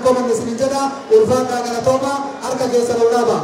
komanne isinin jedha. Ulfaadhaa, galatooma, harka keessan ol dhaabaa.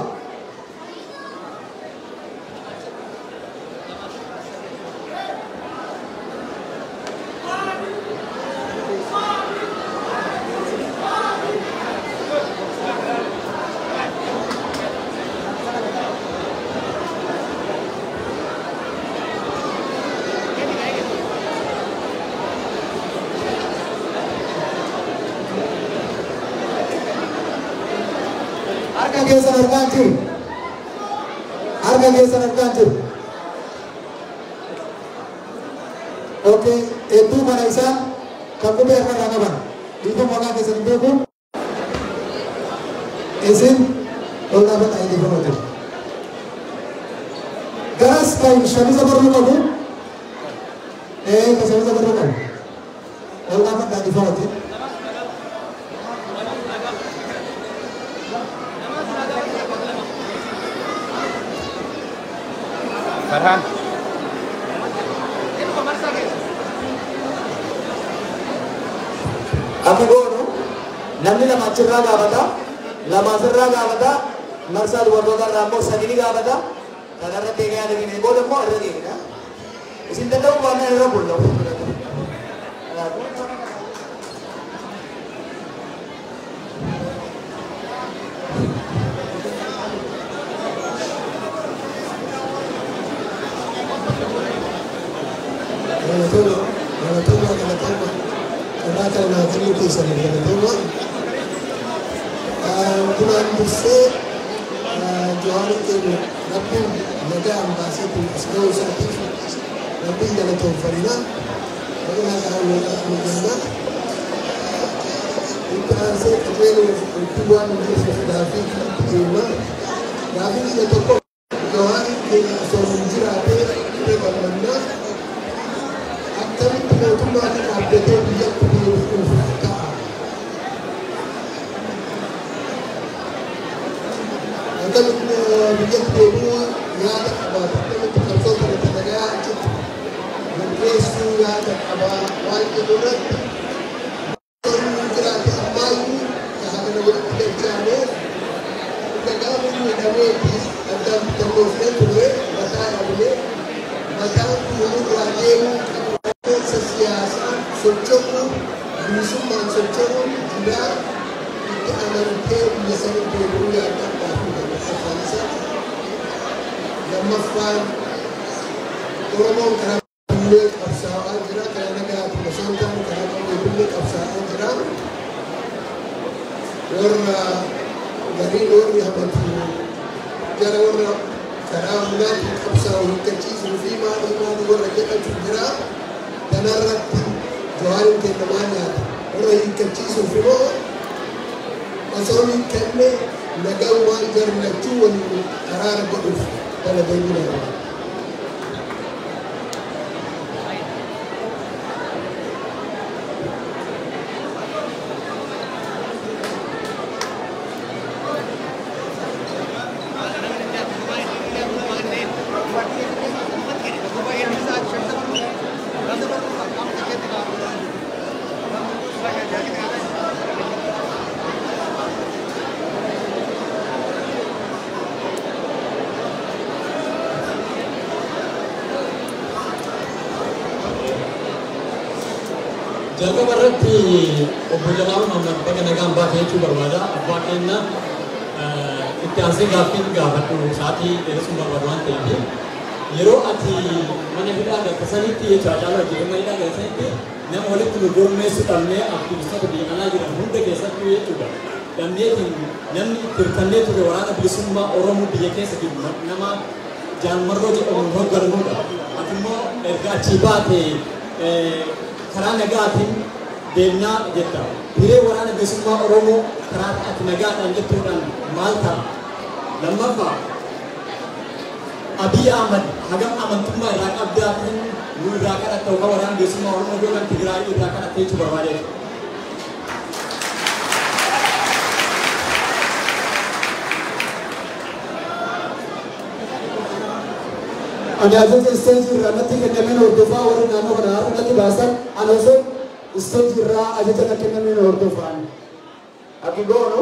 Harka keessan argaan jiru. Harka keessan argaan jiru. Okay, hedduu kana isaan kan qubee harkarraa qaban. Dhiifama, maqaa keessan hin beeku. Isin ol dhaabadhaa, dhiifama jiru. Garas kan shamisa barruu qabu. Kan shamisa barruu qabu. Ol dhaabadhaa, dhiifama jiru. Farhan. Akka goonu namni lama achirraa gaafata, lama asirraa gaafata, marsaa dubartoota irraa immoo sadi ni gaafata. Kanarra deemee yaada kennee booda immoo irra deemina. Isin danda'u baannaan irra bulla. Galatooma, galatooma, galatooma. Karaa kana naa kennuu keessaniif galatooma. Duraan dursee Jawaariin keenya Rabbiin nagaan baaseetiin as ga'uu isaatiif Rabbiin galatoonfanna. Baga nagaan nu jenna. Itti aansee qajeeluuf itti waan jiruuf gaafii kanatti deema. Gaafii kiyya tokko, Jawaariin keenya osoo hin jiraatee irra gammannaa. Akkamitti mootummaa kana abdatee biyyatti deebi'uuf ta'a? Akkamitti biyyatti deebi'uu yaada qabaata? Akkamitti qabsoo kana dalagaa achitti gaggeessuu yaada qabaa waan jedhu irratti, osoo jiraate ammaayyuu kana walitti galchaanee dhuga gaafa inni hidhameeti addaan bitannoofnee turre, mataa dhabnee, mataan kun nurraa deemuu qabu. Keessa siyaasaa socho'uun, bilisummaan socho'uun jiraa, itti amantee biyya sana deebi'uu yaadda gaafii afaan isaa. Lammaffaan, Oromoon karaa billee qabsaa'aa jira, karaa nagaatiin osoo hin taane karaa qawwee billee qabsaa'aa jira. Warra gariin warri hamatu jara warra karaa humnaatiin qabsaa'u hiikkachiisuu fi maalii maalii warra jedhatu jira. Kanarratti Jawaariin keenya maal yaada? Warra hiikkachiisuuf immoo osoo hin kenne nagaan jarlachuu waliin araara godhuuf kana deemina. Jalqaba irratti obbo Jawaar Mohammad baga nagaan baate jechuu barbaada. Abbaa keenya, itti aansee gaaffiin gaafadhu sa'aatii dheeressuun barbaadu waan ta'eef, yeroo ati mana hidhaa galte sanitti jechuudha, Haacaaluu hojii mana hidhaa galte sanitti nama walitti nu gurmeessu dhabnee, aktivistoota biyya kanaa jiran hunda keessattuu jechuudha. Dhabneetiin namni itti hirkannee ture Waraana Bilisummaa Oromoo biyya keessa jiru nama Jaal Marroo jedhamuun hoogganamudha. Ati immoo erga achii baate karaa nagaatiin deemnaa jetta. Hiree Waraana Bilisummaa Oromoo karaa ati nagaadhaan jettuudhaan maal ta'a? Lammaffaa, Abiy Ahmad hagam amantummaa irraa qabdaatiin nu irraa kadhatta yookaan Waraana Bilisummaa Oromoo yookaan Tigraay irraa kadhatta jechuu barbaadeera. Ani ajaja isteejii irraa natti kennameen hordofaa. Warri naannoo kana harka natti baasan, ani osoo isteejii irraa ajaja na kennameen hordofaan. Akki goonu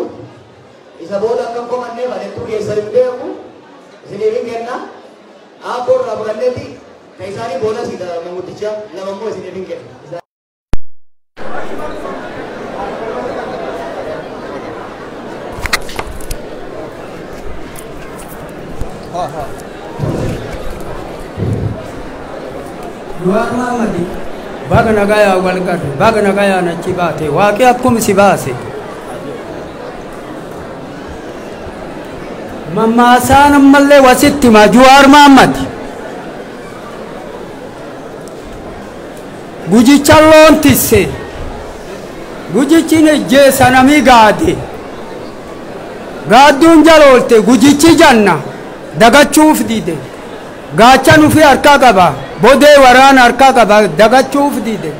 isa booda akkam komannee anettuu keessa hin beeku isiniif hin kenna. Aabboo irraa fudhanneeti ka isaanii boonasiidha manguddicha lama immoo isiniif hin kenna. Jawaar Mohaammed baga nagayaa wal garre, baga nagayaa nachi baate, waaqi akkuma si baase. Mammaasaan ammallee wasitti hima Jawaar Mohaammed. Gujicha loon tisse, gujichi ejjeessa namii gaade, gaadduun jaloolte gujichi janna dagachuuf dide. Gaachan ufii harkaa qaba, bodee waraana harkaa qaba, dagachuuf dide.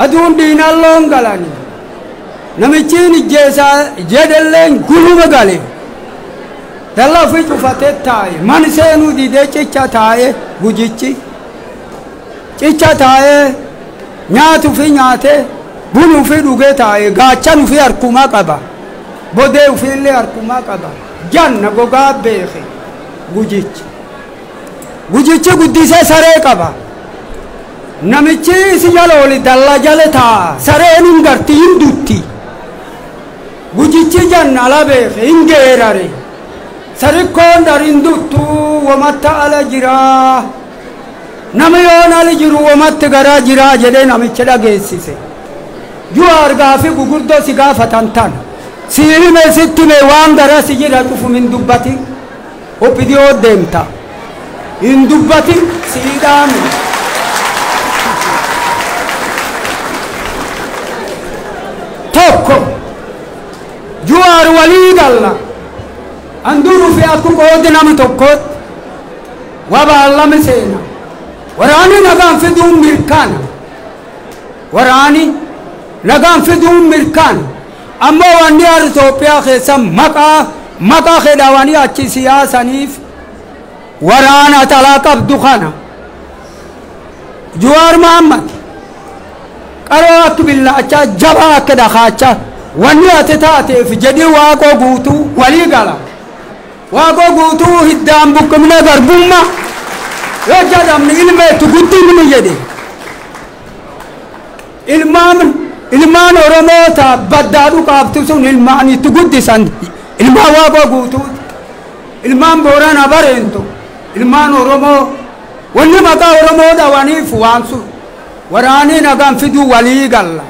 Aduun diinaan loon galani. Namichiin ijjeessaa jedhelleen guluma gale. Dallaa ofii cufatee taa'e, man seenuu didee cicha taa'e gujichi. Cicha taa'ee nyaata ofii nyaatee buna ofii dhugee taa'e, gaachan ofii harkumaa qaba. Bodee ofiillee harkumaa qaba. Janna gogaa beeke gujichi. Gujichi guddisee saree qaba. Namichi isi jala oli dallaa jala taa'a. Sareen hin garti hin dutti. Gujichi janna ala beeke hin geerare. Sarikkoon dar hin duttu wamatta ala jiraa. Nama yoon ala jiru wamatti garaa jiraa jedhee namicha dhageessise. Jawaar gaafii gugurdoo si gaafatan tana. Si hime sitti hime waan garaa si jira cufum hin dubbatin. Ophidiyoo deemta. Hin dubbatin sii dhaame. Tokko Jawaar walii galla. Anduruu fi akka qoodi nama tokkootti wabaallame seena. Waraanni nagaan fiduun mirkaana. Waraanni nagaan fiduun mirkaana. Ammoo wanni har'a Itoophiyaa keessa maqaa kedhaawanii achi siyaasaniif waraana talaa qabdu kana. Jawaar Mohaammed qaroo akka billaachaa jabaa akka dhakaachaa wanni ati taateef jedhii waaqoo guutuu walii gala. Waaqoo guutuu hiddaan buqqifne garbummaa yoo jedhamne ilmeetu guddinni jedhe. Ilmaan Oromoota baddaadhu qaabtu sun ilmaan itti guddisan ilmaan waaqoo guutuuti. Ilmaan Boorana bareentu ilmaan Oromoo wanni maqaa Oromoo dhawaniif waan sun waraanii nagaan fiduu walii galla.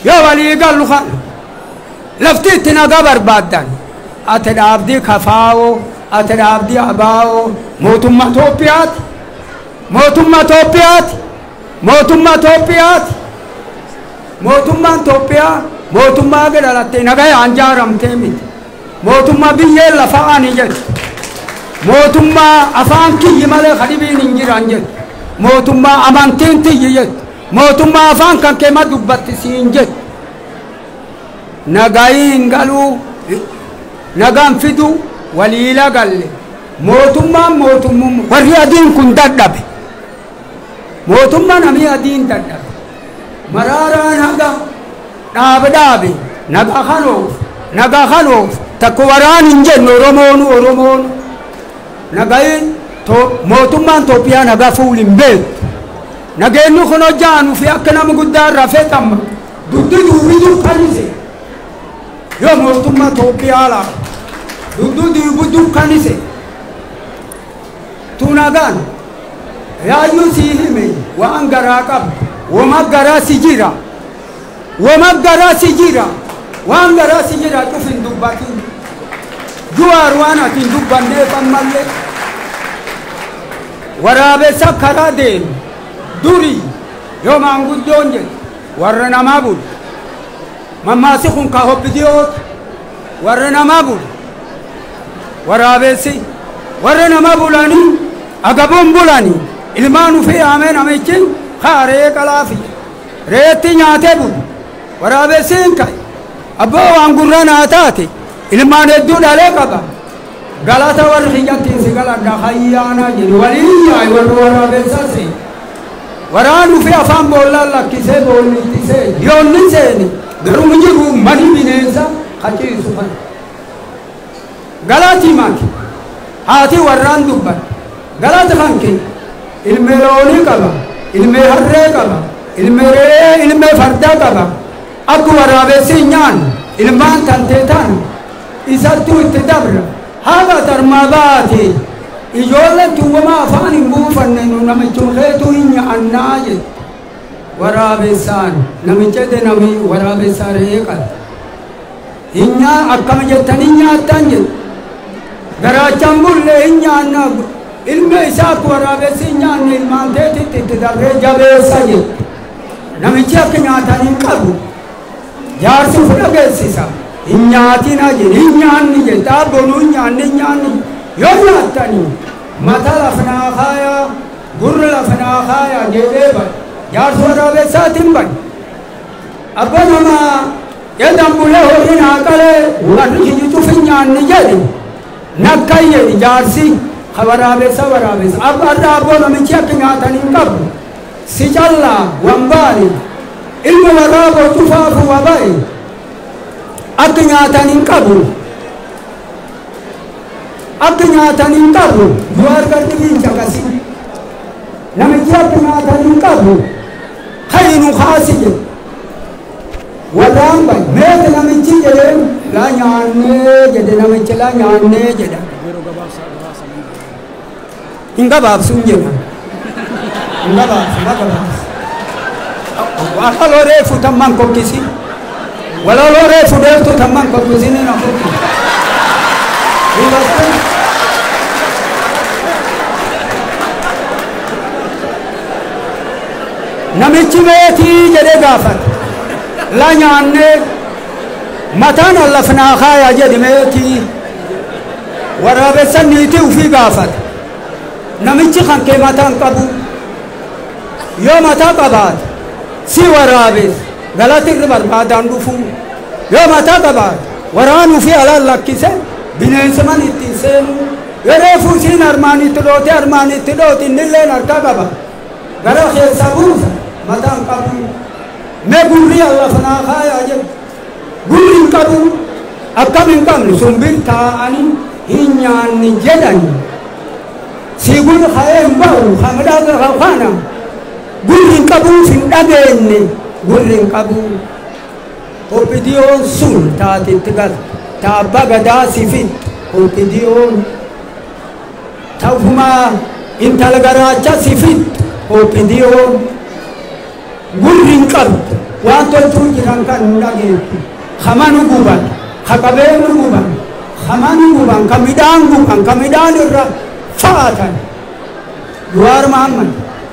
Yoo walii gallu kana lafti itti nagaa barbaaddan ati dhaabdii kafaawoo ati dhaabdii abaawoo mootummaa Itoophiyaati. Mootummaa Itoophiyaati. Mootummaa Itoophiyaati. Mootummaan Itoophiyaa mootummaa gadhalattee nagayaan jaaramtee miti. Mootummaa biyyeen lafa ani jedhu. Mootummaa afaan kiyyi malee kadhibiin hin jiran jedhu. Mootummaa amantiin tiyyi jedhu. Mootummaa afaan kan keema dubbatti siin jedhu. Nagayiin hin galuu, nagaan fiduu waliila galle. Mootummaan mootummaa warri adiin kun dadhabe. Mootummaa namni adiin dadhabe. Maraaraan haga dhaabe dhaabe nagaa kanoof nagaa kanoof takka waraan hin jennu Oromoonu Oromoonu. Nagayiin mootummaan Itoophiyaa nagaa fuul hin beektu. Nageenyi kun hojjaanuu fi akka nama guddaa irraa feqama. Duddi duubi dukkanise. Yoo mootummaa Itoophiyaa laala. Duddi duubi dukkanise. Tunagaan yaayyuu sii hime waan garaa qabu. Wama garaa si jira. Wama garaa si jira. Waan garaa si jira cuf hin dubbatin. Jawaar waan ati hin dubbanneef ammallee. Waraabessa karaa deemu. Durii yoo maanguddoon jedhu warra namaa bulu. Mammaasi kun ka hobbidiyoota warra namaa bulu. Waraabessi warra namaa bulanii agabuun bulanii ilmaan ufii haamee namichi haa re'ee qalaafi re'eetti nyaatee bulu. Waraabessi hin ka'e abbaa waan gurra naa taate ilmaan hedduu dhalee qaba. Galata warri kiyyattiin si galadha hayyaanaa jedhu waliin yaa'i warri waraabessaa seeni. Waraanuu fi afaan boollaan lakkisee boolli itti seeni. Yoonni seeni garuu jiru mani bineensa Kachiisu kana. Galaatii maati haati warraan dubbat galaata kan kee ilmee loonii qaba, ilmee harree qaba, ilmee re'ee, ilmee fardaa qaba. Akka waraabessi hin nyaanne ilmaan tantee tan isattuu itti dabra. Haga tarmaa baate ijoolleen tuwwama afaan hin buufanne nu namichuma keetuu hin nyaannaa jette. Waraabessaan namicha jedhe nami waraabessaa re'ee qaba. Hin nyaa akkama jettanii nyaattan jette. Garaachaan bullee hin nyaanna ilmi isaa akka waraabessi hin nyaanne ilmaan teetitti itti dabree jabeessa jette. Namichi akka nyaatan hin qabu. Jaarsi fudha geessisa. Hin nyaatina jedhe hin nyaanni jedhe dhaabonuu hin nyaanni hin nyaanni yoo nyaattanii mata lafa naa kaayaa gurra lafa naa kaayaa jedhee bade. Jaarsi waraabessaatiin bade. Abba namaa jedhan bulee horii naa qalee warri kiyyi cufi hin nyaanni jedhe. Nakkan jedhe jaarsi ka waraabessa waraabessa. Abba har'a abboo namichi akka nyaatan hin qabu. Si callaa wambaani ilmi waraaboo cufaafu wabaye akka nyaatan hin qabu. Akka nyaatan hin qabu. Yoo argadhu hin caqasin. Namichi akka nyaatan hin qabu. Kayinu kaasi jedhe. Warraan bahe meeta namichi jedheen laa nyaannee jedhe namichi laa nyaannee jedha. Hin gabaabsuun jedha. Hin gabaabsu hin gabaabsu. Walaloo reefu tammaan kokkisi. Walaloo reefu deemtu tammaan kokkisi ni na kokkisi. Namichi meetii jedhee gaafate. La nyaannee mataan lafnaa kaayaa jedhe meetii. Waraabessa niitii ufii gaafate. Namichi kan kee mataan qabu. Yoo mataa qabaate si waraabes galati irra barbaadaan dhufuu. Yoo mataa qabaate waraan ufii alaan lakkise bineensi man ittiin seenuu. Yoo reefuu isiin armaan itti dhoote armaan itti dhoote innilleen harka qaba. Gara keessa buusa mataan qabu. Mee gurri lafa naa kaayaa jedhu. Gurri hin qabu. Akkam hin qabne sun bir taa'anii hin nyaanni jedhani. Si gurri ka'ee hin bahu hamdhaa kana. Gurri hin qabuuf hin dhageenye gurri hin qabu. Oppidiyoon sun taatitti gala. Ta abbaa gadaa si fiddu oppidiyoon. Ta'umaa intala garaacha si fiddu oppidiyoon. Gurri hin qabdu waan tolchuu jiran kan hin dhageettu. Hamanu guban, ka qabeenu guban, hamanu guban, ka midhaan guban, ka midhaan irra fa'aatan. Jawaar Mahammad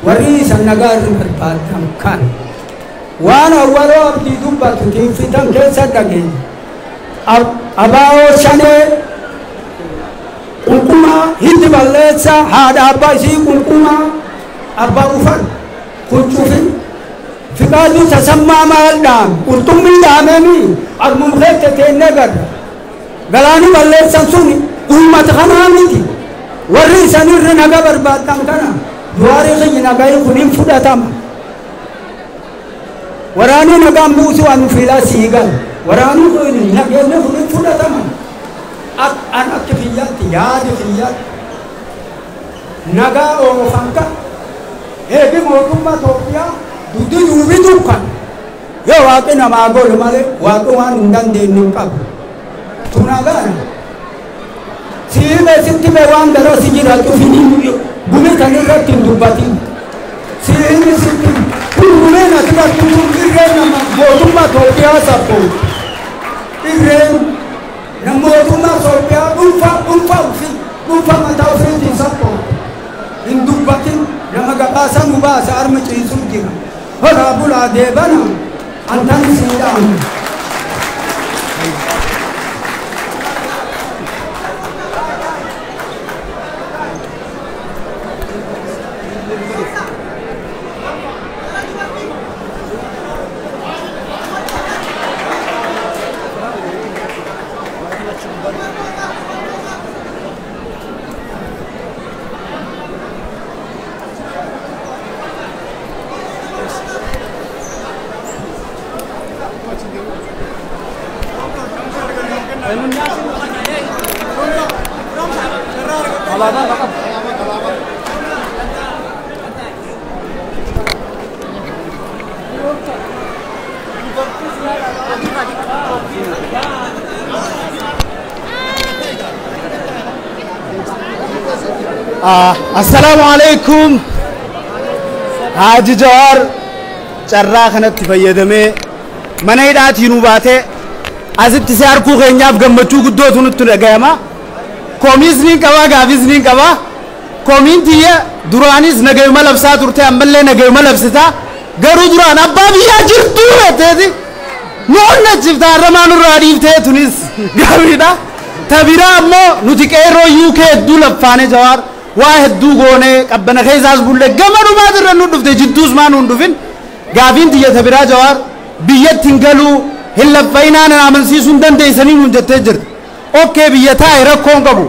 warri isan nagaa irra barbaadan kan waan awwaloo abdii dubbatu tiinfitan keessa dhageenya. Abaa'oo shanee qunqumaa hindi balleessa haadha abbaa isii qunqumaa abbaa ufan kuncuufin Fiqaaduu tasammaa maal dhaame qurxummii dhaamemi armum keessa teennee garra. Galaani balleessan sun uummata kanaa miti. Warri isanirra nagaa barbaadan kana Jawaari kiyyi nagaa kun hin fudhatama. Waraanni nagaan buusu anu filaa sii gala. Waraanni kun nageenya kun hin fudhatama. An akka kiyyaatti yaada kiyyaatti nagaa oofan ka eegi mootummaa Itoophiyaa duddi duubi dukkan yoo waaqni namaa godhu malee waaqni waan hin dandeenye hin qabu. Tunagaana siime sitti mee waan gara si jiraatu finiin gumi kan irratti hin dubbatin. Siime sitti kun gumeen asirratti kun irreen nama mootummaa Itoophiyaa sappoo irreen nama mootummaa Itoophiyaa dhuunfaa dhuunfaa ofii dhuunfaa mataa ofiitiin sappoo hin dubbatin nama gabaasa nu baasa arma ciisuu jira. Horaa bulaa deebana antan siidhaan. Assalamu alaikum. Haji Jawar carraa kanatti fayyadamee mana hidhaatii nu baatee asitti si harkuu keenyaaf gammachuu guddootu nutti dhagayama. Koomiis niin qabaa, gaafis niin qabaa. Koomiin tiyya duraanis nagayuma labsaa turte, ammallee nagayuma labsitaa. Garuu duraan abbaa biyyaa jirtuu jetteeti nu onnachifta, har'amaa nurraa dhiiftee tunis gaariidha. Tabiraa ammoo nuti qeerroo UK hedduu laffaane Jawaar waa hedduu goonee qabbana keessaas bulle gama dhumaatirra nu dhufte, jidduus maa nu hin dhufin. Gaafiin tiyya tabiraa Jawaar biyyatti hin galuu hin laffayinaa na amansiisuu hin dandeessanii nuun jettee jirti. Okkee biyya taa'e rakkoo hin qabu.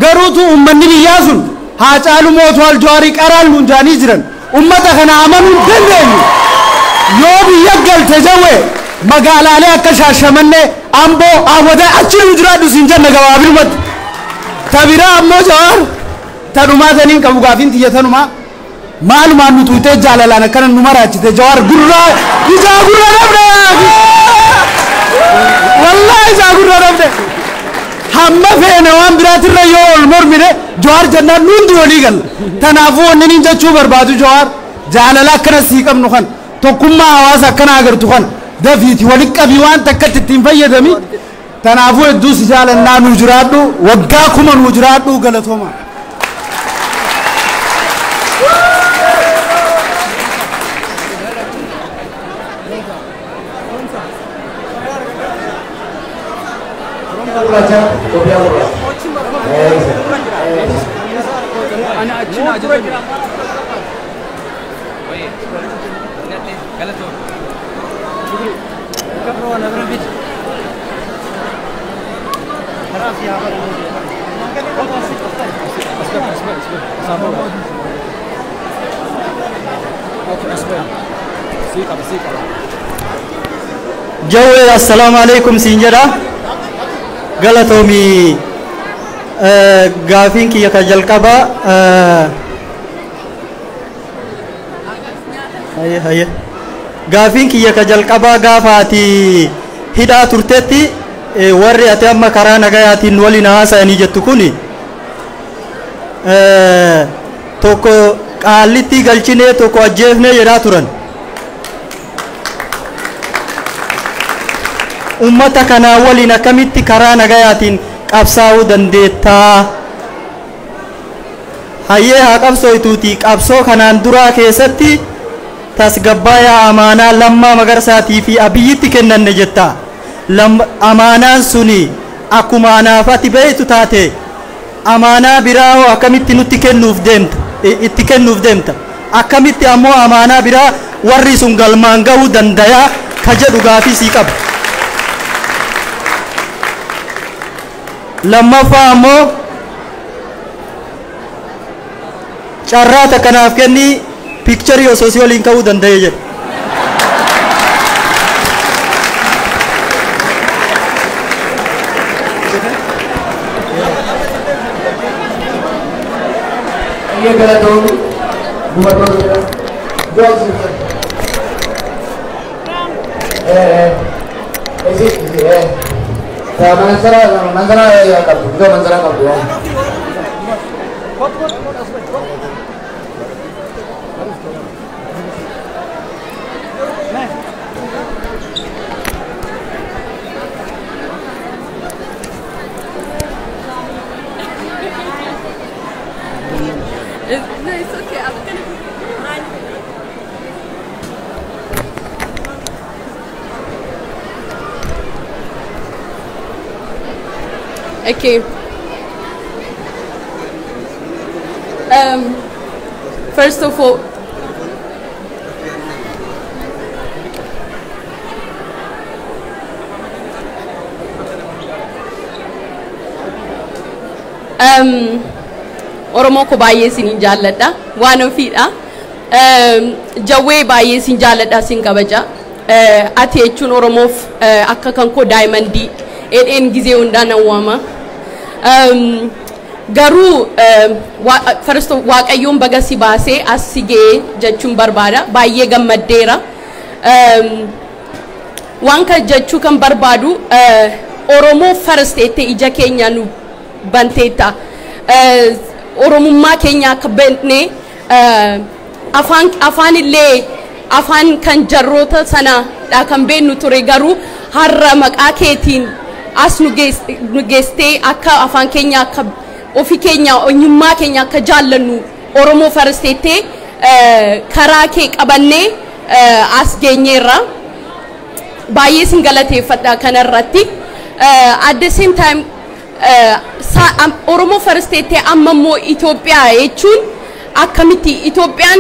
Garuutu uummanni biyyaa sun haa caalu mootuwaal Jawaarii qaraan nuun jaanii jiran. Uummata kana amanuu hin dandeenyu. Yoo biyya galte jawwe magaalaalee akka Shaashamannee, Amboo, Awwadaa achi nu jiraadhu siin jenna gabaabinumatti. Tabiraa ammoo Jawaar tanumaa saniin qabu gaafiin tiyya tanumaa. Maalumaan nu tuutee jaalalaan akkana nu maraachite Jawaar gurraa ijaa gurra dhabde. Wallaahi ijaa gurra dhabde. Hamma feene waan biraatirra yoo ol mormine Jawaar jennaan nundi walii galla. Kanaafuu wanni niin jechuu barbaadu Jawaar jaalala akkana sii qabnu kan tokkummaa hawaasa akkana agartu kan dafiiti walitti qabii waan takkatti ittiin fayyadami. Kanaafuu hedduu si jaalannaa, nuu jiraadhu, waggaa 1000 nuu jiraadhu, galatooma. Gurraacha, Itoophiyaa gurraacha. Jawwee, assalaamu alaikum siin jedha. Galatoomii. Gaafiin kiyya ka jalqabaa, haye haye, gaafiin kiyya ka jalqabaa gaafa ati hidhaa turtetti warri ati amma karaa nagayaatiin waliin haasa'anii jettu kuni tokko qaallitti galchinee tokko ajjeefnee jedhaa turan. Ummata kanaa waliin akkamitti karaa nagayaatiin qabsaa'uu dandeettaa? Hayyee haa qabsooytuuti, qabsoo kanaan duraa keessatti tasgabbaayaa amaanaa Lammaa Magarsaatii fi Abiyyitti kennanne jetta. Amaanaan suni akkuma anaaf ati beektu taate, amaanaa biraa hoo akkamitti nutti kennuuf deemta, itti kennuuf deemta? Akkamitti ammoo amaanaa biraa warri sun galmaan gahuu dandayaa ka jedhu gaafii sii qaba. Lammaffaa ammoo carraa takkanaaf kenni piikcharii osoo si waliin ka'uu danda'e jedha. Biyya galatoomi dubartoota jedha. Joobsi. Isi isi Manzara manzara qabdu, iddoo manzara qabdu. No, it's okay. I'm gonna. Okay. First of all, Oromoo koo, baay'ee isinin jaalladha. Waan ofiidha. Jawwee, baay'ee isin jaalladha, isin kabaja. Ati jechuun Oromoof akka kan koo diamond. Edheen gizee hundaa nan waama. Garuu first Waaqayyoon baga si baasee as si ga'ee jechuun barbaada. Baay'ee gammaddeera. Waan kan jechuu kan barbaadu, Oromoo first jettee ija keenya nu banteetta. Oromummaa keenya akka beeknee, afaan illee afaan kan jarroota sanadha kan beeknu ture, garuu har'a maqaa keetiin as nu geestee akka afaan keenya, akka ofii keenya, eenyummaa keenya akka jaallannu, Oromoo first jettee karaa kee qabannee as geenyeerra. Baay'ee sin galateeffadha kanarratti. At the same time, Oromoo first jettee amma immoo Itoophiyaa jechuun akkamitti? Itoophiyaan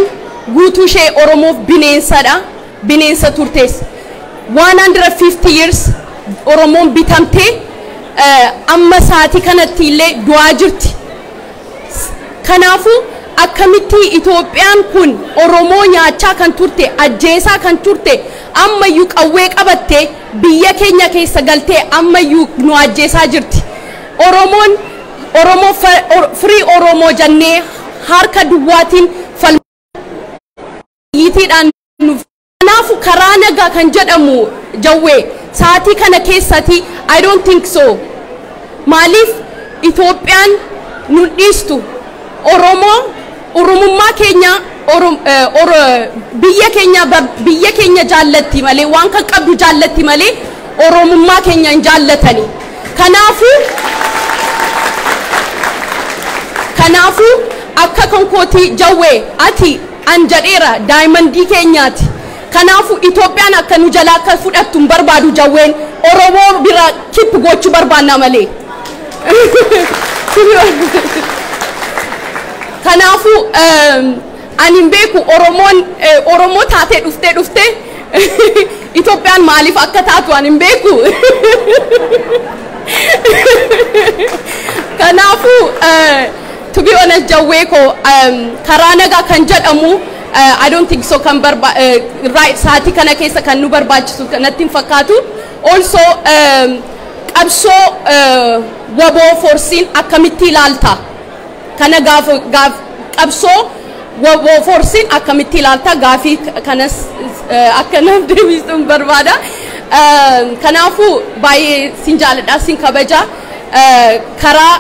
guutuu ishee Oromoof bineensadha. Bineensa turtes. 150 years Oromoon bitamtee amma sa'aatii kanatti illee du'aa jirti. Kanaafuu akkamitti Itoophiyaan kun Oromoo nyaachaa kan turte, ajjeesaa kan turte, ammayyuu qawwee qabattee biyya keenya keessa galtee ammayyuu nu ajjeesaa jirti? Oromoon Oromoo firii Oromoo jennee harka duwwaatiin falmiitiidhaan nuuf. Kanaafuu karaa nagaa kan jedhamu, Jawwee, sa'aatii kana keessatti I don't think so. Maaliif? Itoophiyaan nu dhiistu. Oromoo Oromummaa keenya, biyya keenya, biyya keenya jaallatti malee, waan kan qabdu jaallatti malee, Oromummaa keenya hin jaallatani. Kanaafuu akka konkootii, Jawwee, ati an jedheera, diamondii keenyaati. Kanaafuu Itoophiyaan akka nu jalaa akka fudhattu hin barbaadu Jawween. Oromoo bira keep gochuu barbaanna malee. Kanaafuu ani hin beeku, Oromoon Oromoo taatee dhuftee Itoophiyaan maaliif akka taatu ani hin beeku. Kanaafuu, to be honest, Jawwee koo, karaa nagaa kan jedhamu I don't think so kan barba right sa'aatii kana keessa kan nu barbaachisu natti hin fakkaatu. Also, qabsoo waboo forceiin akkamitti ilaalta? Kana gaafa gaaf qabsoo waboo forceiin akkamitti ilaalta? Gaafii kanas akka naaf deebisuun barbaada. Kanaafuu baay'ee sin jaaladha, sin kabaja. Karaa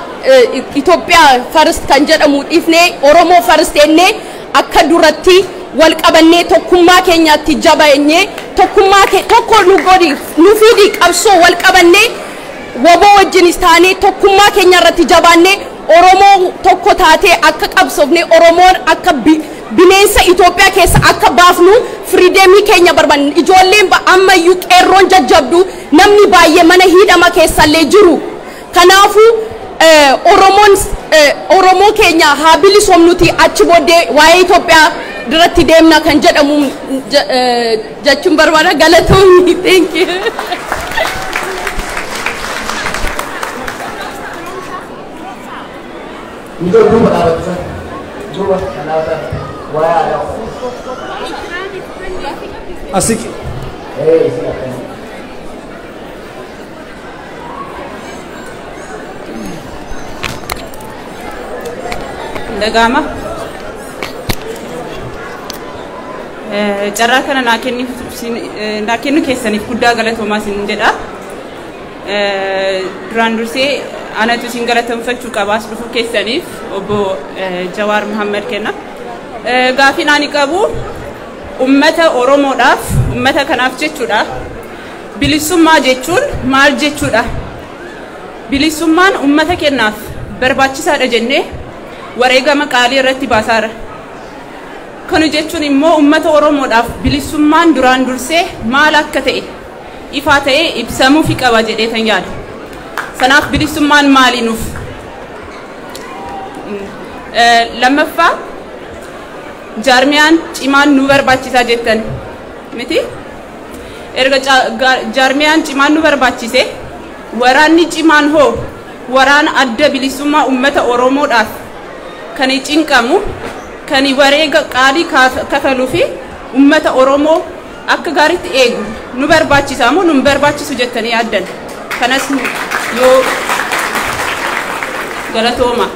Itoophiyaa first kan jedhamu dhiifnee Oromoo first jennee akka duratti wal qabannee tokkummaa keenyaatti jabeenyee, tokkummaa tokko nu godhi, nu fidi, qabsoo wal qabannee, waboo wajjinis taanee, tokkummaa keenya irratti jabaannee, Oromoo tokko taatee akka qabsoofne, Oromoon akka bineensa Itoophiyaa keessa akka baafnu, freedomii keenya barbaanne. Ijoolleen ammayyuu qeerroon jajjabdu, namni baay'ee mana hidhama keessallee jiru. Kanaafuu Oromoon Oromoo keenya haa bilisoomnuti, achi booddee waa'ee Itoophiyaa duratti deemna kan jedhamu jechuun barbaada. Galatoomii, thank you. Iddoo duuba dhaabatan, duuba dhaabatan, waa'ee aadaa. Asiki. Ee, isin akkana. Dhaga'ama. Carraa kana naa kennu keessaniif guddaa galatoomaa isin jedha. Duraan dursee anatu isin galateeffachuu qabaas dhufuu keessaniif, obbo Jawaar Muhammad kenna. Gaafiin ani qabu ummata Oromoodhaaf, ummata kanaaf jechuudha. Bilisummaa jechuun maal jechuudha? Bilisummaan ummata kennaaf barbaachisaadha jennee wareegama qaalii irratti baasaara. Kana jechuun immoo ummata Oromoodhaaf bilisummaan duraan dursee maal akka ta'e ifaa ta'ee ibsamuufi qaba jedhee tan yaada. Sanaaf bilisummaan maali nuuf? Lammaffaa, jaarmiyaan cimaan nu barbaachisaa jettan miti? Erga jaarmiyaan cimaan nu barbaachise, waraanni cimaan hoo, waraana adda bilisummaa ummata Oromoodhaaf kan cinqamu, kan wareega qaalii kafaluu fi ummata Oromoo akka gaariitti eegu nu barbaachisaa moo nu hin barbaachisu jettanii yaaddan? Kanas yoo galatooma.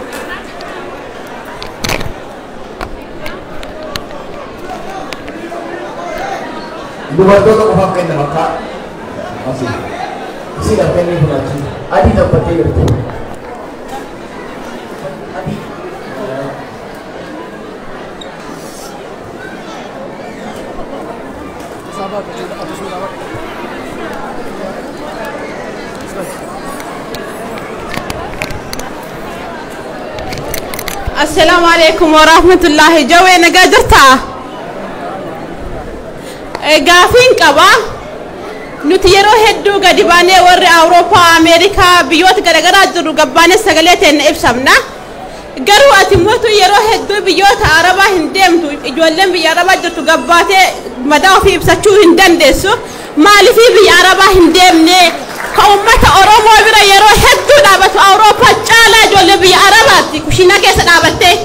Dubartoota qofaaf kennama akka asii. Isiidhaaf kennii kun achi. Adii tabbattee jirti. Adii. Assalaamu alaikum wa rahmatullahi. Jawee, nagaa jirtaa? Gaafiin qaba. Nuti yeroo hedduu gadi baanee warri Awurooppaa, Ameerikaa, biyyoota garaagaraa jirru gabbaanee sagalee teenya ibsamna. Garuu ati mootu yeroo hedduu biyyoota Arabaa hin deemtu. Ijoolleen biyya Arabaa jirtu gabbaatee madaa ofii ibsachuu hin dandeessu. Maaliifii biyya Arabaa hin deemne? Ka uummata Oromoo bira yeroo hedduu dhaabatu Awurooppaa caalaa ijoollee biyya Arabaatti kushiinaa keessa dhaabattee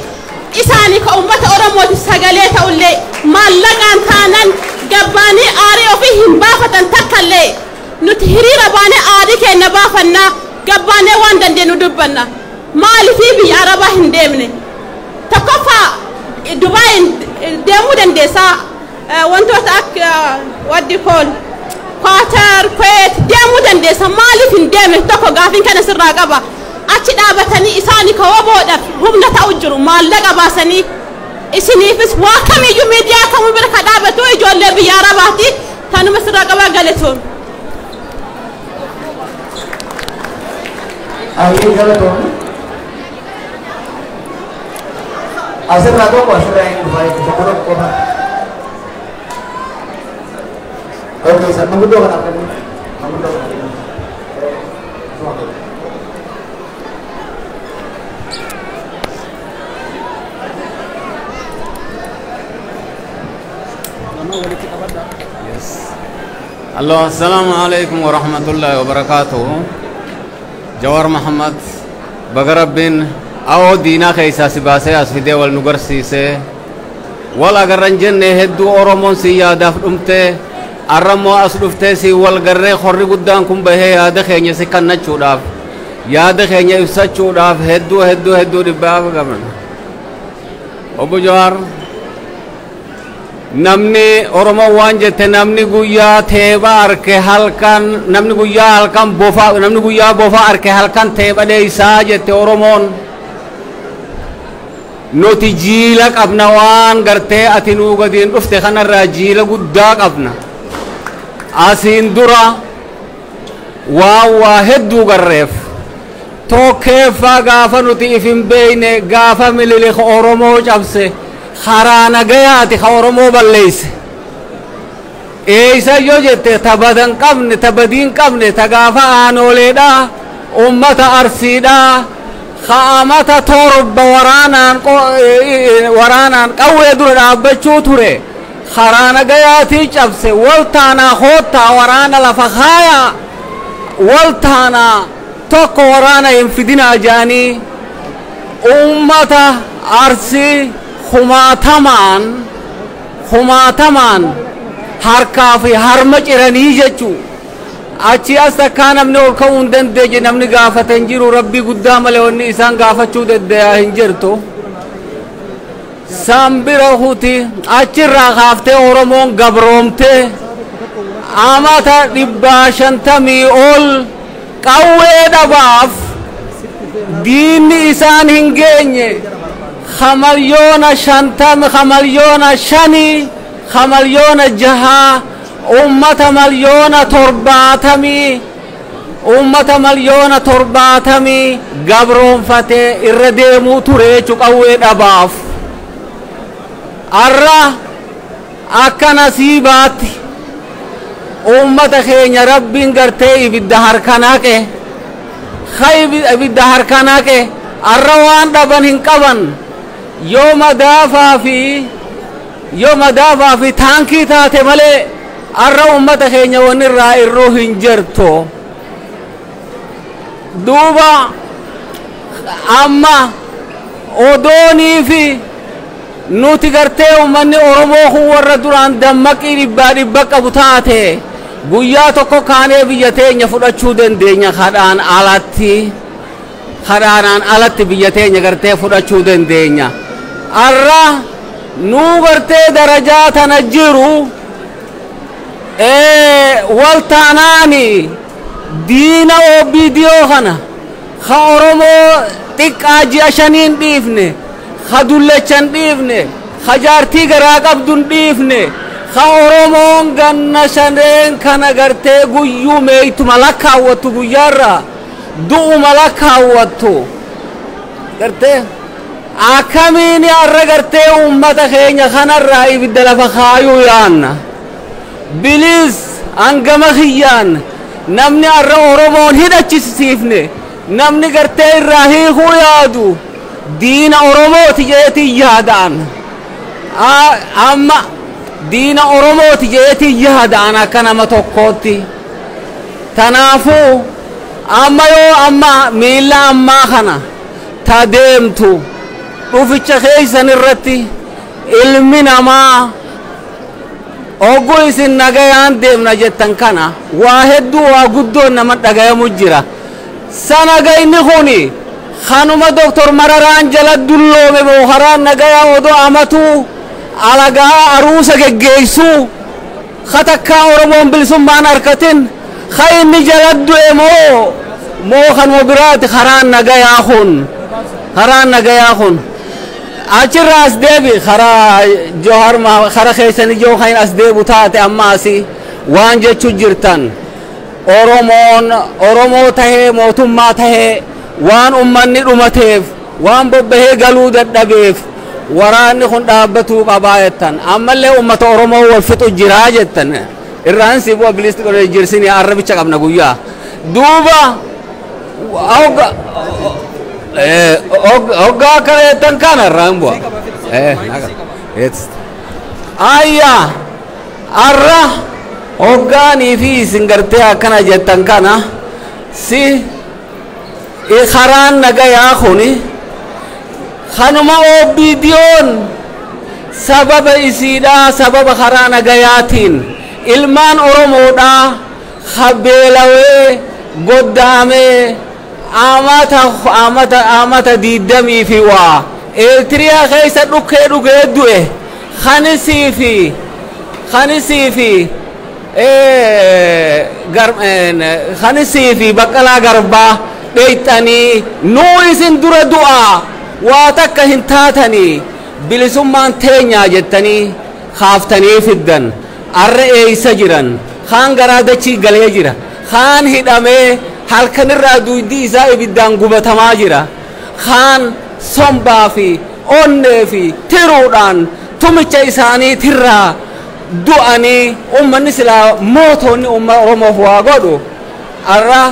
isaanii ka uummata Oromooti sagalee ta'ullee maallaqaan taanan gabbaanii aarii ofii hin baafatan takkallee. Nuti hiriira baanee aarii keenya baafannaa, gabbaanee waan dandeenyu dubbanna. Maaliifii biyya Arabaa hin deemne? Tokkoffaa, Dubaay deemuu dandeessaa, wantoota akka, what do you call, Qatar, Kuwait deemuu dandeessa. Maaliif hin deemne? Tokko gaafiin kana sirraa qaba. Achi dhaabatanii isaanii ka woboodhaaf humna ta'u jiru maallaqa baasanii isiniifis waa kamiyyuu miidiyaa kamuu bira ka dhaabatu ijoollee biyya Arabaati. Tanuma sirraa qabaa, galatoom. Ayyee, galatoomni. Asirraa tokko, asirraa hin dhufaa jechuudha. Tokko tokko qofa. Okay, san manguddoo kanaaf kennu. Manguddoo kanaaf kennu. Allo, assalamu alaikum wa rahmatullahi wa barakatuh. Jawar Muhammad, baga Rabbiin awoo diinaa keessaa si baasee as fidee wal nu garsiisee. Wal agarran jenne hedduu Oromoon si yaadaaf dhumte, arrammoo as dhuftee si wal garree, horri guddaan kun bahee yaada keenya si kannachuudhaaf, yaada keenya ibsachuudhaaf hedduu hedduu hedduu dhibbaaf qabna. Obbo Jawaar, namni Oromoo waan jette, namni guyyaa teepha arke halkan, namni guyyaa halkan bofa, namni guyyaa bofa arke halkan teepha dheeysaa jette Oromoon. Nuti jiila qabna, waan gartee ati nuu gadiin dhufte kanarraa jiila guddaa qabna. Asiin dura waan waa hedduu garreef. Tokkeeffaa, gaafa nuti if hin beeyne, gaafa Mililik Oromoo cabse, karaa nagayaati ka Oromoo balleeyse. Eeysa yoo jette, ta badan qabne, ta badiin qabne, ta gaafa Aanooleedha, ummata Arsiidha, ka amata 7 waraanaan qawwee dura dhaabbachuu ture. Karaa nagayaatii cabse, wal taanaa koottaa, waraana lafa kaayaa, wal taanaa, tokko waraana hin fidinaa jaanii ummata Arsii kumaatamaan kumaatamaan harkaa fi harma ciranii jechuu. Achi as takkaa namni ol ka'uu hin dandeenye, namni gaafate hin jiru. Rabbii guddaa malee wanni isaan gaafachuu danda'a hin jirtu. San bira huti, achirraa kaaftee Oromoon gabroomtee amata 150 ol qawwee dhabaaf diinni isaan hin geenye. 50,000,000, 5,000,000, 6,000,000, ummata 70,000,000, ummata 70,000,000 gabroonfatee irra deemuu ture jechuu qawwee dhabaaf. Arra akka nasiibaatti ummata keenya Rabbiin gartee ibidda harka naqe, ibidda harka naqe. Arra waan dhaban hin qaban. Yoo madaafaa fi taankii taate malee arra ummata keenya wanni irraa irruu hin jirtu. Duuba amma odoonii fi nuti gartee ummanni Oromoo kun warra duraan dammaqii dhibbaa dhibba qabu taate, Guyyaa tokko kaanee biyya teenya fudhachuu dandeenya kadhaan alatti. Kadhaanaan alatti biyya teenya gartee fudhachuu dandeenya. Arra nuu gartee darajaa tana jiru wal taanaani diina OBDO kana ka Oromoo xiqqaa ji'a shaniin dhiifne, ka dullechan dhiifne, ka jaartii garaa qabdun dhiifne, ka Oromoon ganna shaneen kana gartee guyyuu meeytuma lakkaawwattu guyyaarraa du'uma lakkaawwattu gartee akkamiin har'a gartee uummata keenya kanarraa ibidda lafa kaayuu yaanna. Bilis hangama kiyyaan namni har'a Oromoon hidhachisiifne, namni gartee irraa hiikuu yaadu diina Oromooti jeetii yaadaan. Amma diina Oromooti jeetii yaadaan akka nama tokkootti. Tanaafuu amma yoo amma miilla ammaa kana ta deemtu dhuficha keessan irratti ilmi namaa oggu isin nagayaan deemna jettan kana waa hedduu waa guddoon nama dhagayamu jira. Sanagayni kuni kanuma Doktor Mararaan jala dulloome booharaan nagayaa odoo amatuu alagaa aruusa geggeessuu katakkaa Oromoon bilisummaan harkatin ka inni jala du'e moo kanuma biraati karaan nagayaa kun, karaan nagayaa kun achirraa as deebi karaa Johar kara keessanii joo kan as deebu taate amma asii waan jechu jirtan. Oromoon Oromoo tahee mootummaa tahee waan ummanni dhumateef waan bobbahee galuu dadhabeef waraanni kun dhaabbatuu qabaa jettan. Ammallee ummata Oromoo wal fixu jiraa jettan. Irraan si bu'a bilisti godhee jirsinii arrabicha qabna guyyaa. Duuba hoggaa akkana jettan kana irraan bu'a. Ayyaa arra hoggaanii fi isin gartee akkana jettan kana si karaan nagayaa kuni kanuma OBDO'n sababa isiidhaa sababa karaa nagayaatiin ilmaan Oromoodhaa habeelawee goddaamee amata 20 fi waa Eertiriyaa keessa dhukkee dhugee du'e kanisii fi Baqqalaa Garbaa dheeyxanii nuu isin dura du'aa waa takka hin taatanii bilisummaan teenyaa jettanii kaaftanii fiddan. Arra eeysa jiran kaan garaa dachii galee jira, kaan hidhamee halkanirraa duydi isaa ibiddaan gubatamaa jira, kaan sombaa fi onnee fi tiruudhaan tumicha isaanii tirraa du'anii ummanni silaa mootonni umma Oromoof waa godhu arra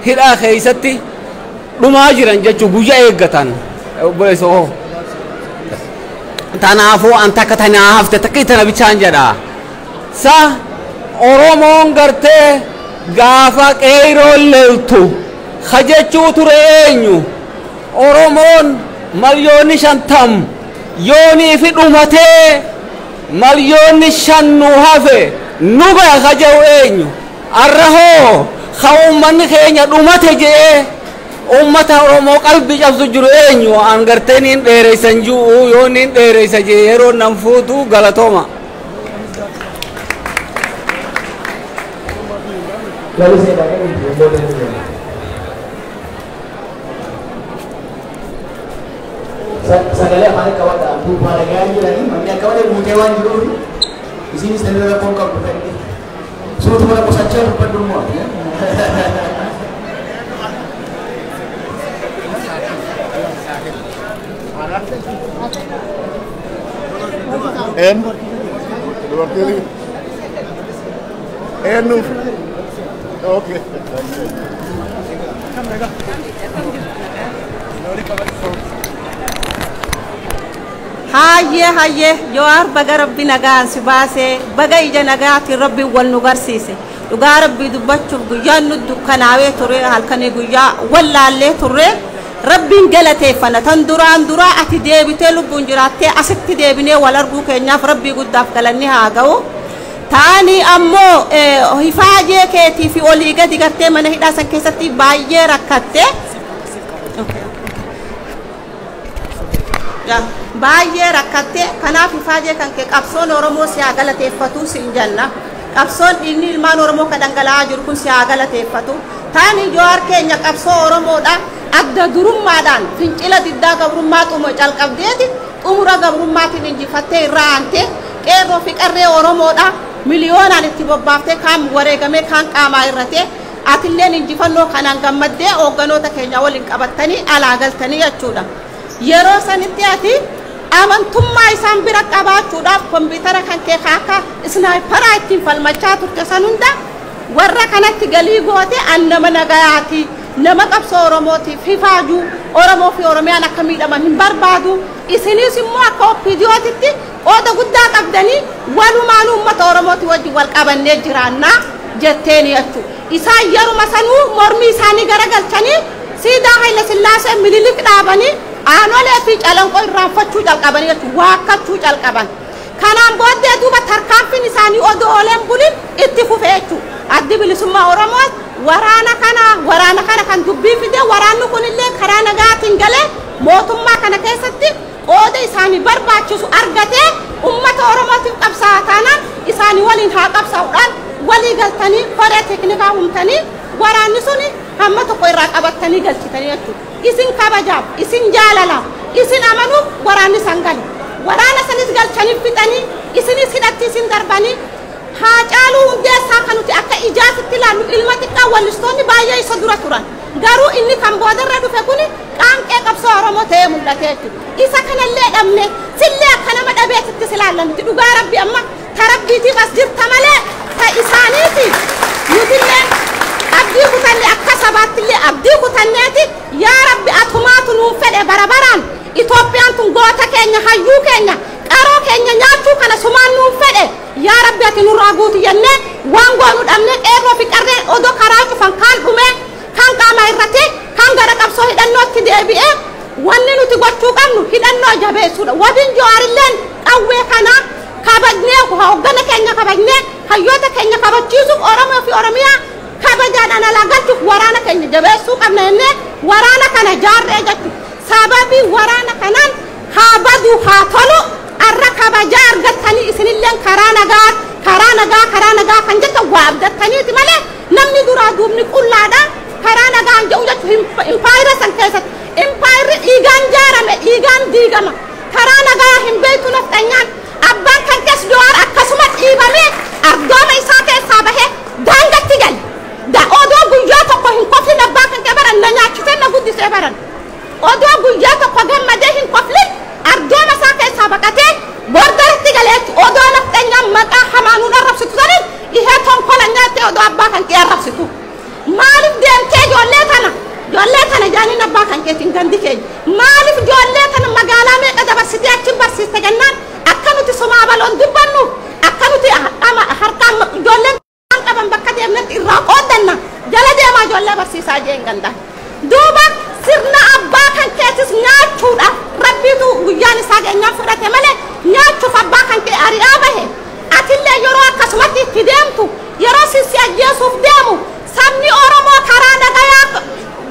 hidhaa keeysatti dhumaa jiran jechuu guyyaa eeggatan. Obboleessa koo, tanaafuu an takka tanaa hafte takka tana bichaan jedha. Sa Oromoon gartee gaafa qeeyroon leeltu kajechuu ture eenyu? Oromoon 50,000,000 yoonii fi dhumatee 5,000,000 nu hafe nu gaya kajehu eenyu? Arra hoo ka ummanni keenya dhumate je'ee ummata Oromoo qalbii cabsu jiru eenyu? An gartee niin dheereysan ji'u yoo niin dheereysa jee yeroo nan fuutu galatooma. Sagalee afaan qabadha. Duubaa dhagaa jiranii manni akka malee guutee waan jiruuf isinis namni rakkoon qabdu fedhi. Suutuma qusachaa dubbadhu immoo. En dubartiin eenyu? Okay. Hayyee hayyee Jawaar baga rabbi nagaan si baasee baga ija nagaatiin rabbi wal nu garsiise. Dhugaa rabbii dubbachuuf guyyaan nu dukkanaawee ture halkanii guyyaa wallaallee turre rabbiin galateeffanna. Tan duraan duraa ati deebitee lubbuun jiraattee asitti deebinee wal arguu keenyaaf rabbii guddaaf galanni haa ga'u. Taani ammoo hifaajee keetii fi olii gadi gartee mana hidhaa san keessatti baay'ee rakkatte. Baay'ee rakkatte kanaaf hifaajee kan kee qabsoon Oromoo si haa galateeffatu siin jenna. Qabsoon dhiigni ilmaan Oromoo kan dhangala'aa jiru kun si haa galateeffatu. Taani Jawaar keenya qabsoo Oromoodha adda durummaadhaan fincila diddaa gabrummaa xumura calqabdeeti xumura gabrummaatiin injifattee irraa aantee qeerroo fi qarree Oromoodha miliyoonaan itti bobbaaftee kaan wareegamee kaan qaamaa irratee atilleen injifannoo kanaan gammaddee hoogganoota keenya waliin qabattanii alaa galtanii jechuudha. Yeroo sanitti ati amantummaa isaan bira qabaachuudhaaf kompiitara kan kee akka isnaayiparaa ittiin falmachaa turte san hunda warra kanatti galii goote an nama nagayaati nama qabsoo Oromootiif hifaajuu Oromoo fi Oromiyaan akka miidhaman hin barbaadu isinis immoo akka OPDOtitti qooda guddaa qabdanii walumaan uummata Oromooti wajjin wal qabannee jiraannaa jetteeni jechuudha. Isaan yeruma sanuu mormii isaanii garagalchanii siidaa Haayila Sillaasee Minilik dhaabanii aanolee fi calanqoo irraanfachuu calqabanii jechuudha waakkachuu calqaban. Kanaan booddee duuba tarkaanfiin isaanii odoo ooleen bulin itti fufee jechuudha. Addi bilisummaa Oromoo waraana kana kan dubbii fide waraanni kunillee karaa nagaatiin galee mootummaa kana keessatti qooda isaanii barbaachisu argatee uummata Oromootiif qabsaa'aa taanaan isaanii waliin haa qabsaa'uudhaan walii galtanii koree teeknikaa humtanii waraanni suni hamma tokko irraa qabattanii galchitanii jechuudha. Isin kabajaaf, isin jaalalaaf, isin amanuuf waraanni san gale. Waraana sanis galchanii fixanii isinis hidhatti isin darbanii Haacaaluu Hundeessaa kan nuti akka ijaasitti ilaallu ilma xiqqaa wallistoonni baay'ee isa dura turan. Garuu inni kan boodarra dhufe kun qaanqee qabsoo Oromoo ta'ee mul'ate jechuudha. Isa kanallee dhabne sillee akka nama dhabeetitti ilaalla nuti dhugaa rabbi amma ta rabbiitiif as jirta malee ta isaaniiti nutillee abdii kutanne akka sabaattillee abdii kutanneeti yaa rabbi atumaatu nuun fedhe bara baraan Itoophiyaan tun goota keenya hayyuu keenya qaroo keenya nyaachuu kana sumaan nuun fedhe yaa rabbi ati nurraa guutu jennee waan goonu dhabnee qeerroo fi qarree odoo karaa cufan kaan dhumee kan qaama irratti kan gara qabsoo hidhannootti deebi'ee wanni nuti gochuu qabnu hidhannoo jabeessuudha. Wabiin Jawaarilleen qawwee kana kabajnee hooggana keenya kabajnee hayyoota keenya kabachiisuuf Oromoo fi Oromiyaa kabajaadhaan alaa galchuuf waraana keenya jabeessuu qabna jennee waraana kana jaarree jechuudha. Sababii waraana kanaan haa badu haa tolu arra kabajaa argattanii isinilleen karaa nagaa karaa nagaa karaa nagaa kan jettan waa abdattaniiti malee namni duraa duubni qullaadha karaa nagaan jedhu jechuun impaayira san keessatti impaayirri dhiigaan jaarame dhiigaan diigama karaa nagaa hin beektu nafxanyaan abbaan kan keessa Jawaar akkasuma dhiibamee ardooma isaa keessaa bahee daangatti gale odoo guyyaa tokko hin koflin abbaan kan kee baran na nyaachisee na guddisee baran odoo guyyaa tokko gammadee hin koflin ardooma isaa keessaa baqatee bordaratti galeetti odoo nafxanyaan maqaa hamaanuun arrabsitu saniin ihee tonkola nyaattee odoo abbaa kan kee arrabsitu. Maaliif deemtee ijoollee tana jaaniin abbaa kan keetiin gandi keenya maaliif ijoollee tana magaalaa meeqa dabarsitee achiin barsiiste jennaan akka nuti somaa baloon dubbannu akka nuti harkaan ijoolleen qaban bakka deemnetti irraa qooddanna jala deemaa ijoollee barsiisaa jeen ganda. Duuba sirna abbaa kan keetis nyaachuudhaaf rabbiitu guyyaan isaa geenyaan fudhate malee nyaachuuf abbaa kan kee ari'aa bahe atillee yeroo akkasumatti itti deemtu yeroo sissi ajjeesuuf deemu sabni Oromoo karaa nagayaa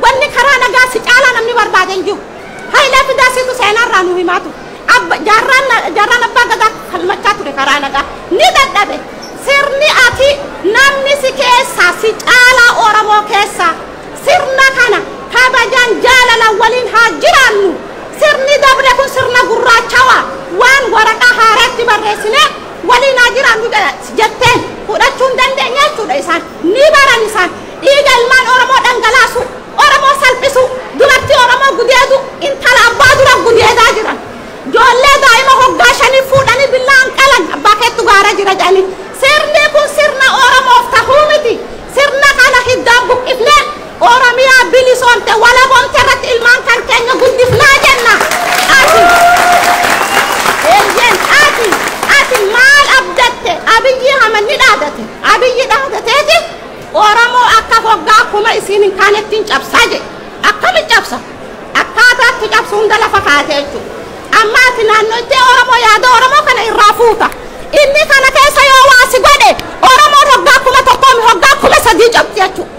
wanni karaa nagaa si caalaa namni barbaade hin jiru. Hayilee Fidaasiitu seenaarraa nu himaatu. Jaarraan abbaa gadaa falmachaa ture karaa nagaa ni dadhabe. Sirni ati namni si keessaa si caalaa Oromoo keessaa sirna kana kabajaan jaalala waliin haa jiraannu. Sirni dabre kun sirna gurraachawaa waan waraqaa haaraatti barreessinee waliin haa jiraannu jetteen fudhachuu hin dandeenye jechuudha isaan ni baran isaan dhiiga ilmaan Oromoo dhangalaasu Oromoo salphisu dubartii Oromoo gudeedu intala abbaa dura gudeedaa jiran ijoollee daa'ima hoggaa shanii fuudhanii billaan qalan abbaa keettu gaara jira jedhanii sirni kun sirna Oromoof tahuu miti sirna kana hiddaan buqqifnee Oromiyaa bilisoomte walaboomte irratti ilmaan kan keenya guddifnaa jenna ati eeyyen ati ati maal abdatte Abiyyi hamanni dhaadate Abiyyi dhaadateeti Oromoo akka hoggaa kuma isiin hin kaanettiin cabsaa jedhe akkami cabsa akkaataatti cabsu hunda lafa kaatee jechuudha amma ati naannoo itti Oromoo yaada Oromoo kana irraa fuuta Inni kana keessa yoo waa si godhe Oromoon hoggaa 1000 hoggaa 3000 cabxi jechuudha.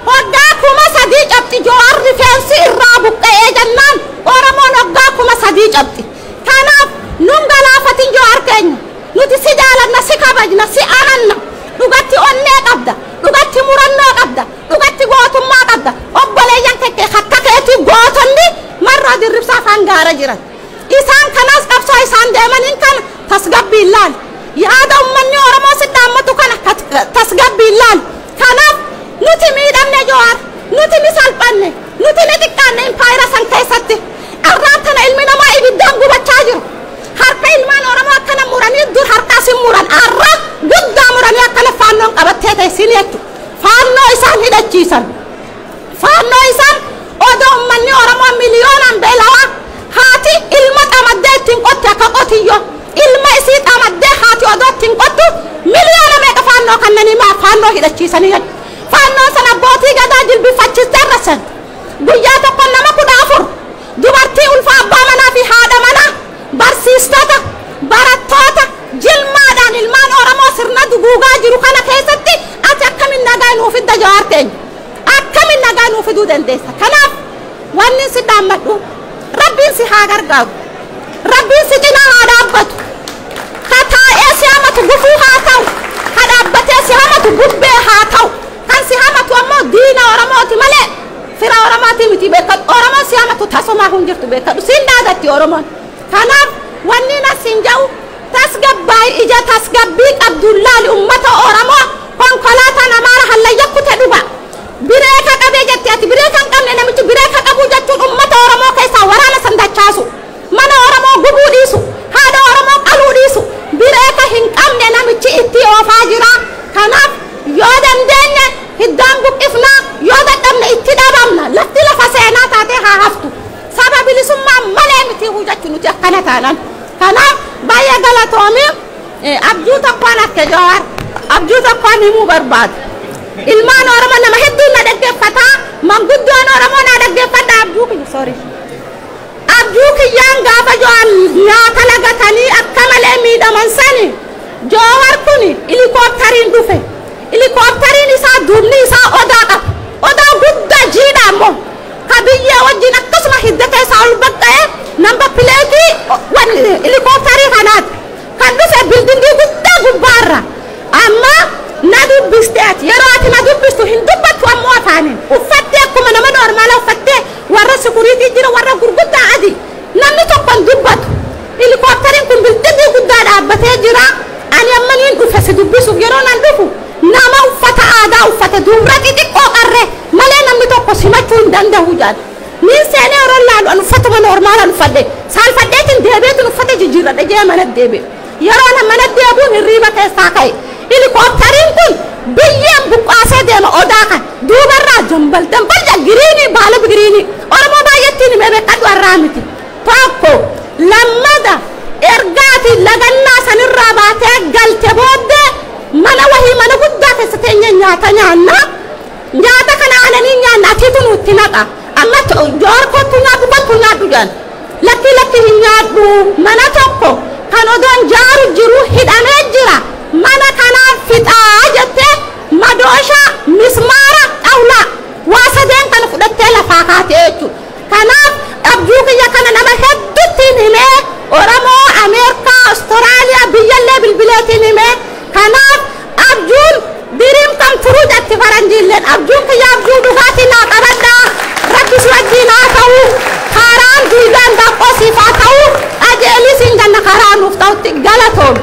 Hoggaa 3000 cabxi Jawaar rifeensi irraa buqqa'ee jennaan Oromoon hoggaa 3000 cabxi. Kanaaf nun galaafatin Jawaar keenya. Nuti si jaalanna, si kabajna, si amanna. Dhugatti onnee qabda, dhugatti murannoo qabda, dhugatti gootummaa qabda. Obboleeyyan kekkee akka keetii gootonni marraa dirribsaa afaan gaara jiran. Isaan kanaas qabsoo isaan deemaniin kana tasgabbiin laal. Yaada uummanni Oromoo si dhaammatu kana tasgabbiin laal. Kanaaf nuti miidhamne Jawaar, nuti ni salphanne, nuti ni xiqqaanne impaayira san keessatti. Arraan tana ilmi namaa ibiddaan gubachaa jiru. Harka ilmaan Oromoo akkana muranii dur harkaas hin muran. Arra guddaa muranii akkana faannoon qabattee teessin jechuudha. Faannoo isaan hidhachiisan. Faannoo isaan odoo uummanni Oromoo miliyoonaan beelawaa haati ilma xamaddee ittiin qotti akka qotiyyoo. Ilma isii xamaddee haati odoo ittiin qottu miliyoona meeqa faannoo kannanii maa faannoo hidhachiisanii jechuudha. Faannoo sana abbootii gadaa jilbifachiistee irra guyyaa tokko nama 14 dubartii ulfa abbaa manaa fi haadha manaa barsiistota barattoota jilmaadhaan ilmaan Oromoo sirna duguugaa jiru kana keessatti ati akkamiin nagaa nuuf fidda Jawaar keenya? Akkamiin nagaa nuuf fiduu dandeessa? Kanaaf wanni si dhaammadhu Rabbiin si haa gargaaru. Rabbiin si cinaa haa dhaabbatu. Ka taa'ee si hamatu gufuu haa ta'u. Ka dhaabbatee si hamatu bubbee haa ta'u. Kan si hamatu ammoo diina Oromooti malee fira Oromooti miti beekadhu. Oromoon si hamatu tasumaa hin jirtu beekadhu. Siin dhaadatti Oromoon. Kanaaf wanni nas hin jedhu tasgabbaa'ii ija tasgabbii qabduun laali uummata Oromoo konkolaataan Amaara hallayya kute dhuga. Bireeka qabee jetti ati bireeka hin qabne namichi bireeka qabuu jechuun uummata Oromoo keessaa waraana san dachaasu. Mana Oromoo gubuu dhiisu. Haadha Oromoo qaluu dhiisu. Bireeka hin qabne namichi itti oofaa jira. Kanaaf yoo dandeenye hiddaan buqqifnaa yoo dadhabne itti dhabamna. Lafti lafa seenaa taatee haa haftu. Saba bilisummaa malee miti hojjechuu nuti akkana taanaan. Kanaaf baay'ee galatoomii abjuu tokkoon akka Jawaar abjuu tokkoon himuu barbaadu. Ilmaan Oromoo nama hedduun na dhaggeeffataa manguddoon Oromoo na dhaggeeffadha abjuu kiyya sorry. Abjuu kiyyaan gaafa Jawaar nyaata lagatanii akka malee miidhaman sani Jawaar kun helikooppitariin dhufe. Helikooppitariin isaa duubni isaa odaa qaba. Odaa guddaa jiidha ammoo. Ka biyyee wajjin akkasuma hiddata isaa ol baqqa'ee namba pileetii helikooppitarii kanaati. Kan dhufe bildingii guddaa gubbaarra. Amma na dubbiste ati yeroo ati na dubbistu hin dubbattu ammoo afaaniin. Uffattee akkuma nama noormaala uffattee warra sikuriitii jira warra gurguddaa adii namni tokko hin dubbatu. Helikooppitariin kun bildingii guddaa dhaabbatee jira. Ani amma niin dhufe si dubbisuuf yeroo nan dhufu nama uffata aadaa uffate dubra xixiqqoo qarree malee namni tokko simachuu hin danda'u jedhan. Niin seenee yeroo laalu an uffatuma noormaalaan uffadhe saalfadheetiin deebi'eetiin uffata jijjiirradhe jee mana deebi'e. Yeroo na mana deebi'uun hirriiba keessaa ka'e. Helikooppitariin kun biyyeen buqqaasee deema odaa kan duubarraa jambal dambal jedha giriinii baala giriinii Oromoo baay'attiin himee beekadhu har'aa miti. Tokko lammada ergaati lagannaa sanirraa baatee galte booddee mana wahii mana guddaa keessa teenye nyaata nyaanna. Nyaata kana aananii nyaanna atiitu nutti naqa. Amma Jawaar kottu nyaadhu kottu nyaadhu jedhan. Lakki lakki hin nyaadhu mana tokko kan odoon jaaru jiru hidhamee jira. Mana kanaaf fixaa jettee madoosha mismaara xawlaa waa sadeen kana fudhattee lafaa kaatee jechuudha. Kanaaf abjuu kiyya kana nama hedduutti himee Oromoo, Ameerikaa, Awustiraaliyaa biyyallee bilbileetiin himee kanaaf abjuun diriim kan turuu jetti faranjiilleen abjuun kiyya abjuu dhugaatii naa qabadhaa rabbi si wajjiin haa ta'u karaan duudaan daqqoo siif haa ta'u qajeelii siin ganna karaa nuuf ta'utti galatoom.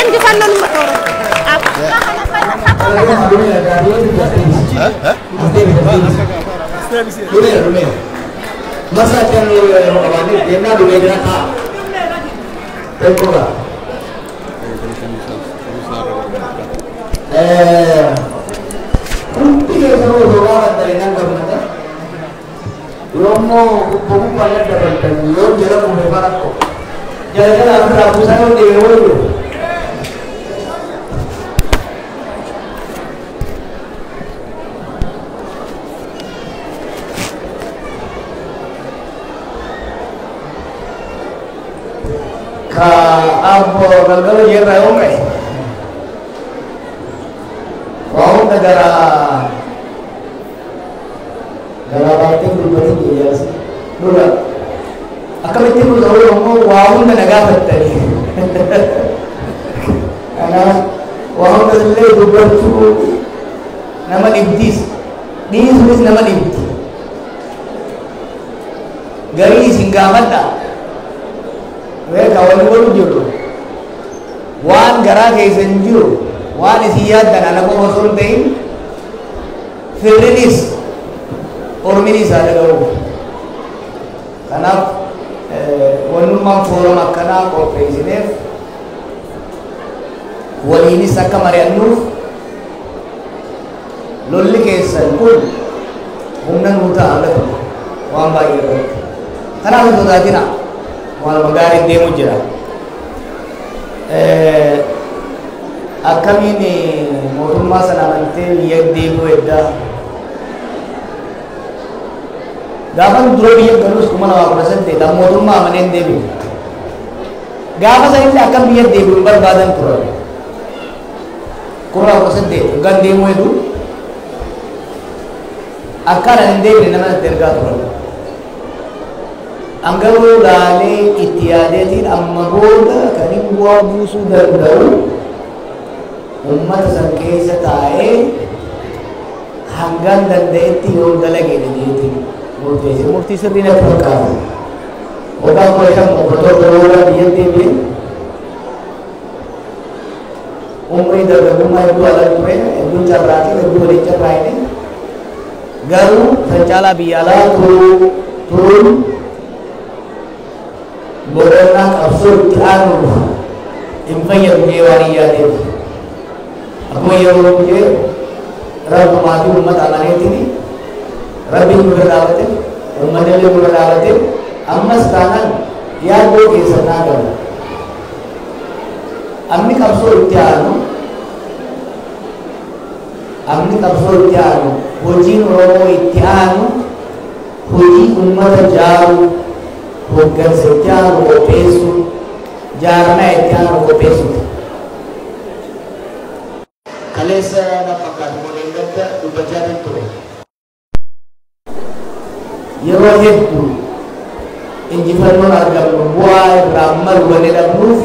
Injifannoon uummata Oromoo. Masa kan yeroo qabaanne deemnaa dhumee jira ta'a. Tokkodha. Hundi keessan osoo gaafattanii nan gammada. Yoommoo gubboo gubbaa daddabaltan yoo jala kufe farakko. Jala jala ofirraa buusaa yoo deeme wayyo. Ka abbo galgala jeerraa yoo ka'e waa hunda garaa garaa baattee dubbatin jechaas dura akkamitti nu ta'uu immoo waa hunda na gaafattanii kanaaf waa hunda illee dubbachuu nama dhibdiis dhiisuunis nama dhibdi garii isin gaafadha beeka wanni godhu jirru waan garaa keessa hin jiru waan isin yaaddan ana qofa osoo hin ta'in firrinis orminis haa dhaga'u. Kanaaf wannummaan forum akkanaa qopheessineef waliinis akka mari'annuuf lolli keessan kun humna nuu ta'a hanga tokko waan baay'ee irratti. Kanaaf hin sodaatinaa waanuma gaariin deemu jira. Akkamiin mootummaa sana amantee biyya deemuu eddaa gaafan dura biyya galus 2018 mootummaa amanee hin deebine. Gaafa sanillee akkam biyya deebi'u hin barbaadan turan. 2018 hoggaan deemuu hedu akkaan ani hin deebine nama natti ergaa turan. An garuu laalee itti yaadeetiin amma booda kan hin bu'aa buusuu danda'u ummata san keessa taa'ee hangaan danda'etti yoon dalagee jeetiin murteesse. Murtii sirrii natti fakkaata. Waggaa 15 17 booda biyya deebi'e umrii dargaggummaa hedduu ala ture, hedduun carraaqee, hedduu waliin carraaqne, garuu san caalaa biyya alaa turuun boqonnaa qabsoo itti aanuuf hin fayyadu jee waan hin yaadeef. Akkuma yeroo jee rabbumaa fi uummata amaneetiin rabbiin nu bira dhaabate, uummanni illee nu bira dhaabate, ammas taanaan yaaddoo keessa naa gala. Amni qabsoo itti aanu, amni qabsoo itti aanu, hojiin Oromoo itti aanu, hojii uummata jaaruu, hoggansa itti aanu qopheessuu, jaarmaa itti aanu qopheessuuti. Kaleessa na fakkaatu waliin gadda dubbachaa ture. Yeroo hedduu injifannoon argamnu bu'aa irraa malu wanni dhabnuuf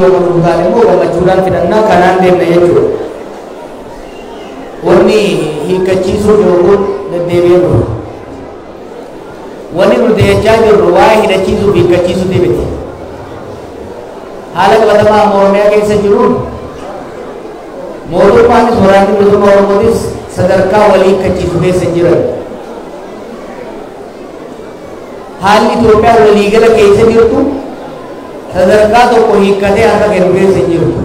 yoo immoo gammachuudhaan fidannaa kanaan deemna jechuudha. Wanni hiikkachiisuu jiru kun deddeebi'ee dhufa. Wanni nuti jechaa jirru waa'ee hidhachiisuu fi hiikkachiisuuti miti. Haala qabatamaa amma Oromiyaa keessa jiruun mootummaanis waraanni bilisummaa Oromootis sadarkaa walii hiikkachiisu keessa jiran. Haalli Itoophiyaa waliigala keessa jirtu sadarkaa tokko hiikkatee harka kennu keessa hin jirtu.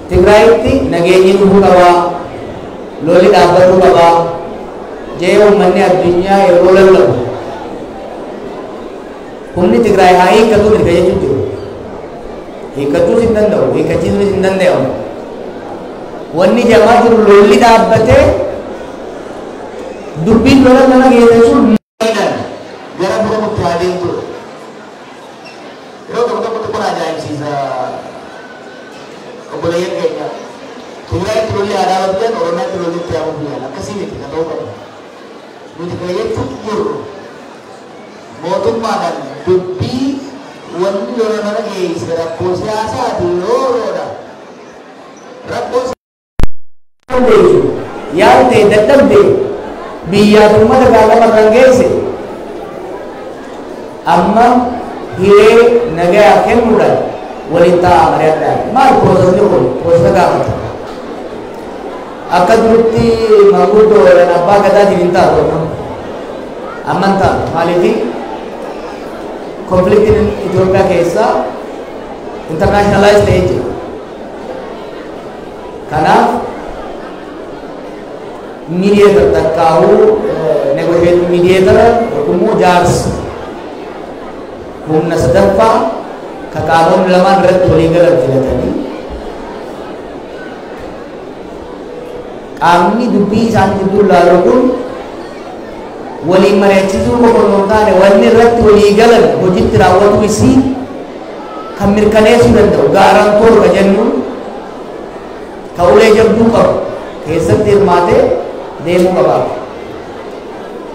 Tigraayitti nageenyi dhufuu qabaa, lolli dhaabbachuu qabaa, jee uummanni addunyaa yeroo lallabu. Humni Tigraay haa hiikkatu mirga jechuun jiru. Hiikkachuus hin danda'u, hiikkachiisuus hin danda'amu. Wanni jamaa jiru lolli dhaabbatee dubbiin lola nama geesse sun gara furamutti haa deemtudha. Yeroo tokko tokko kun ajaa'ibsiisa obboleeyyan keenya. Tigraayitti lolli haa dhaabatu jedhan, Oromiyaatti lolli itti haa fufu jedhan. Akkasii miti kan ta'uu qabu. Nuti kan jechuun jirru mootummaadhaan dubbii wanni lola mana geesse rakkoo siyaasaati yeroodha. Rakkoo siyaasaa yaaltee dadhabdee biyyaaf uummata gaagama kan geesse amma hiree nagaa kennuudhaan waliin taa'aa mari'adhaan maal piroosesni kun piroosesa gaafata. Akka duritti maanguddoo abbaa gadaatiin hin taatu amma. Amantaa maaliifi konfliktiin Itoophiyaa keessaa internationalize ta'ee jira. Kanaaf mediator takkaa'uu negotiate mediator yookiin immoo jaarsa humna sadaffaa ka qaamonni lamaan irratti walii galan filatanii qaamni dubbii isaan gidduu laalu kun waliin mari'achiisuu qofa osoo hin taane wanni irratti walii galan hojiitti raawwatu isii kan mirkaneessuu danda'u guarantor ka jennuun ka ulee jabduu qabu keessatti hirmaatee deemuu qabaa.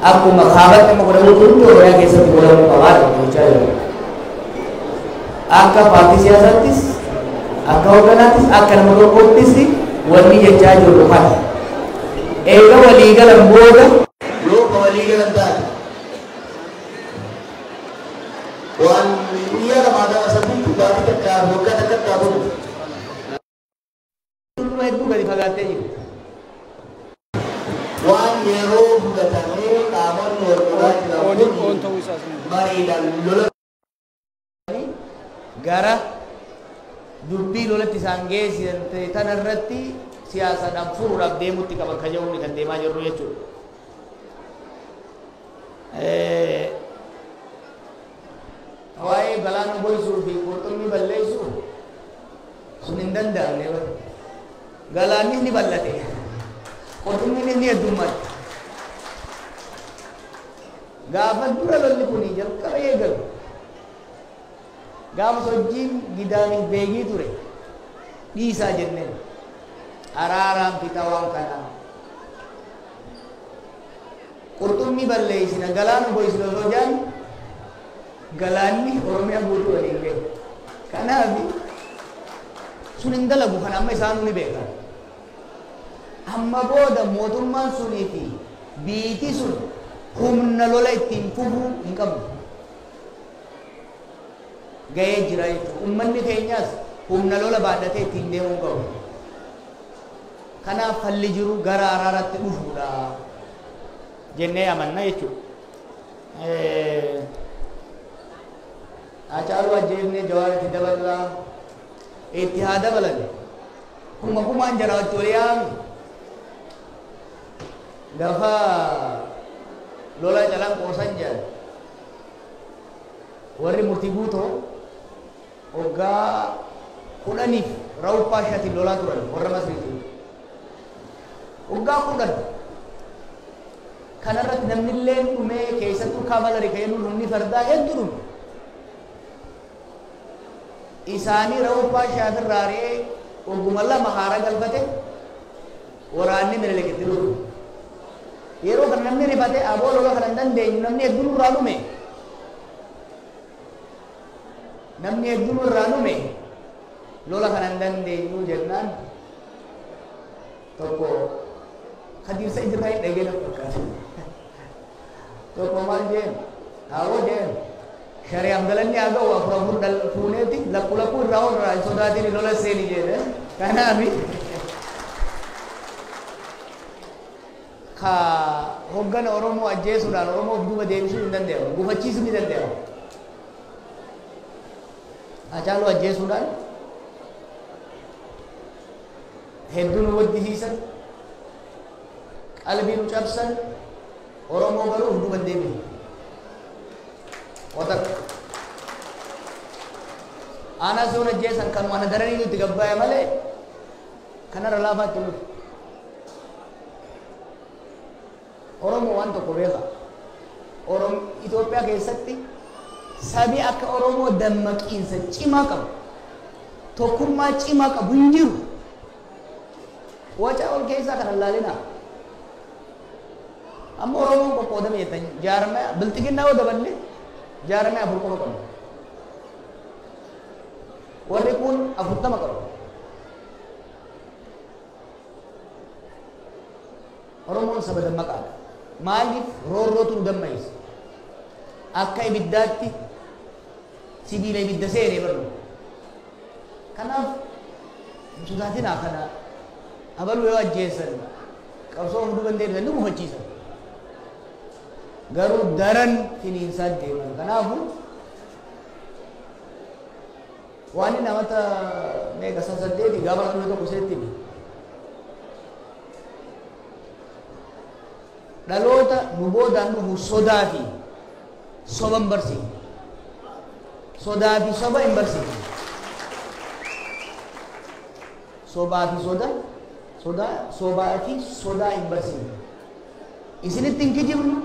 Akkuma kaabatti amma godhamuu turutti Oromiyaa keessatti godhamuu qabaa jechaa jiru. Akka paartii siyaasaattis, akka hoogganaattis, akka nama tokkoottis wanni jechaa jirru kana. Eega walii galan booda yoo ka walii galan taate waan guyyaa lamaa sadiitti baatii takkaa waggaa takka taa'u hedduu gadi fagaattee jirti. Waan yeroo fudhatamee qaamonni wal lolaa jiran kun mariidhaan lola gara dubbii lolatti isaan geessisan tana irratti siyaasaadhaan furuudhaaf deemutti qaban kan jedhuun kan deemaa jirru jechuudha. Waa'ee galaana goysuu fi qurxummii balleessuu sun hin danda'amne. Galaanni ni bal'ate, qurxummiin ni heddummatte. Gaafa dura lolli kun jalqaba eegalu gaafa sochiin gidaamiif beekii ture dhiisaa jenneen araaraan fixa waan kanaa. Qurxummii balleessina galaana goysina osoo jedhan galaanni Oromiyaa guutuu waliin gahe. Kanaaf sun hin dalagu kan amma isaanuu ni beekan. Amma booda mootummaan sunii fi biitii sun humna lola ittiin fufuu hin qabdu. Gahee jira jechuudha. Uummanni keenyas humna lola baadhatee ittiin deemuu hin qabu. Kanaaf falli jiru gara araaraatti dhufuudha jennee amanna jechuudha. Haacaaluu ajjeefnee Jawaar itti dabalaa itti haa dabalan. Kuma kumaan jara watti walii yaami. Gaafa lola calan qoosan jedhan warri murtii guutoo waggaa 10f Raawuppaa shatiin lolaa turan warra Masriitiin. Waggaa 10 kanarratti namni illee dhumee keessattuu kaavalarii kan jennuun humni fardaa hedduu dhume. Isaanii Raawuppaa shaatirraa re'ee wagguma 2 haara galfate waraanni Minilik itti dhufe. Yeroo kana namni rifate aboo lola kana hin dandeenyu namni hedduun irraa dhume. Namni hedduun irraa dhume lola kana hin dandeenyu jennaan tokko Khadiir Said irraa hin dhagee na fakkaata. Tokko maal jeen? Haawoo jeen. Shari'aaf galanni haa ga'u afur afur dhal fuuneeti lakku lakkuu irraa ol irraa hin sodaatiin lola seeni jedhe. Kanaaf ka hoggana Oromoo ajjeesuudhaan Oromoof duuba deebisuu hin danda'amu. Gufachiisuu ni danda'amu. Haacaaluu ajjeesuudhaan hedduu nu waddisiisan, qalbii nu cabsan, Oromoo garuu of duuba hin deebine. Watakka. Aanaa soon ajjeesan kanuma ana daranii nutti gabbaa'e malee kanarra laafaatti nuti. Oromoo waan tokko beeka. Itoophiyaa keessatti sabi akka Oromoo dammaqiinsa cimaa qabu, tokkummaa cimaa qabu hin jiru. Waca ol keessaa kana ilaalinaa. Amma Oromoon qoqqoodame jettan jaarmaya bilxiginnaa yoo daballe jaarmaya 4 qofa qabna. Warri kun 40 qabu. Oromoon saba dammaqaadha. Maaliif roorrootu nu dammayisa? Akka ibiddaatti sibiila ibidda seenee barnu. Kanaaf hin sodaatinaa kana abaluu yoo ajjeesan qabsoo of duuba hin deebisan ni gufachiisan. Garuu daran finiinsaa deeman. Kanaafu waan inni amata meeqa 8 gaafa dhufe tokko isinitti hime. Dhaloota nu boodaan dhufu sodaa fi soba hin barsiifne. Sodaa fi soba hin barsiifne. Sobaa fi soda, sodaa, sobaa fi sodaa hin barsiifne. Isinitti hin kijibnu.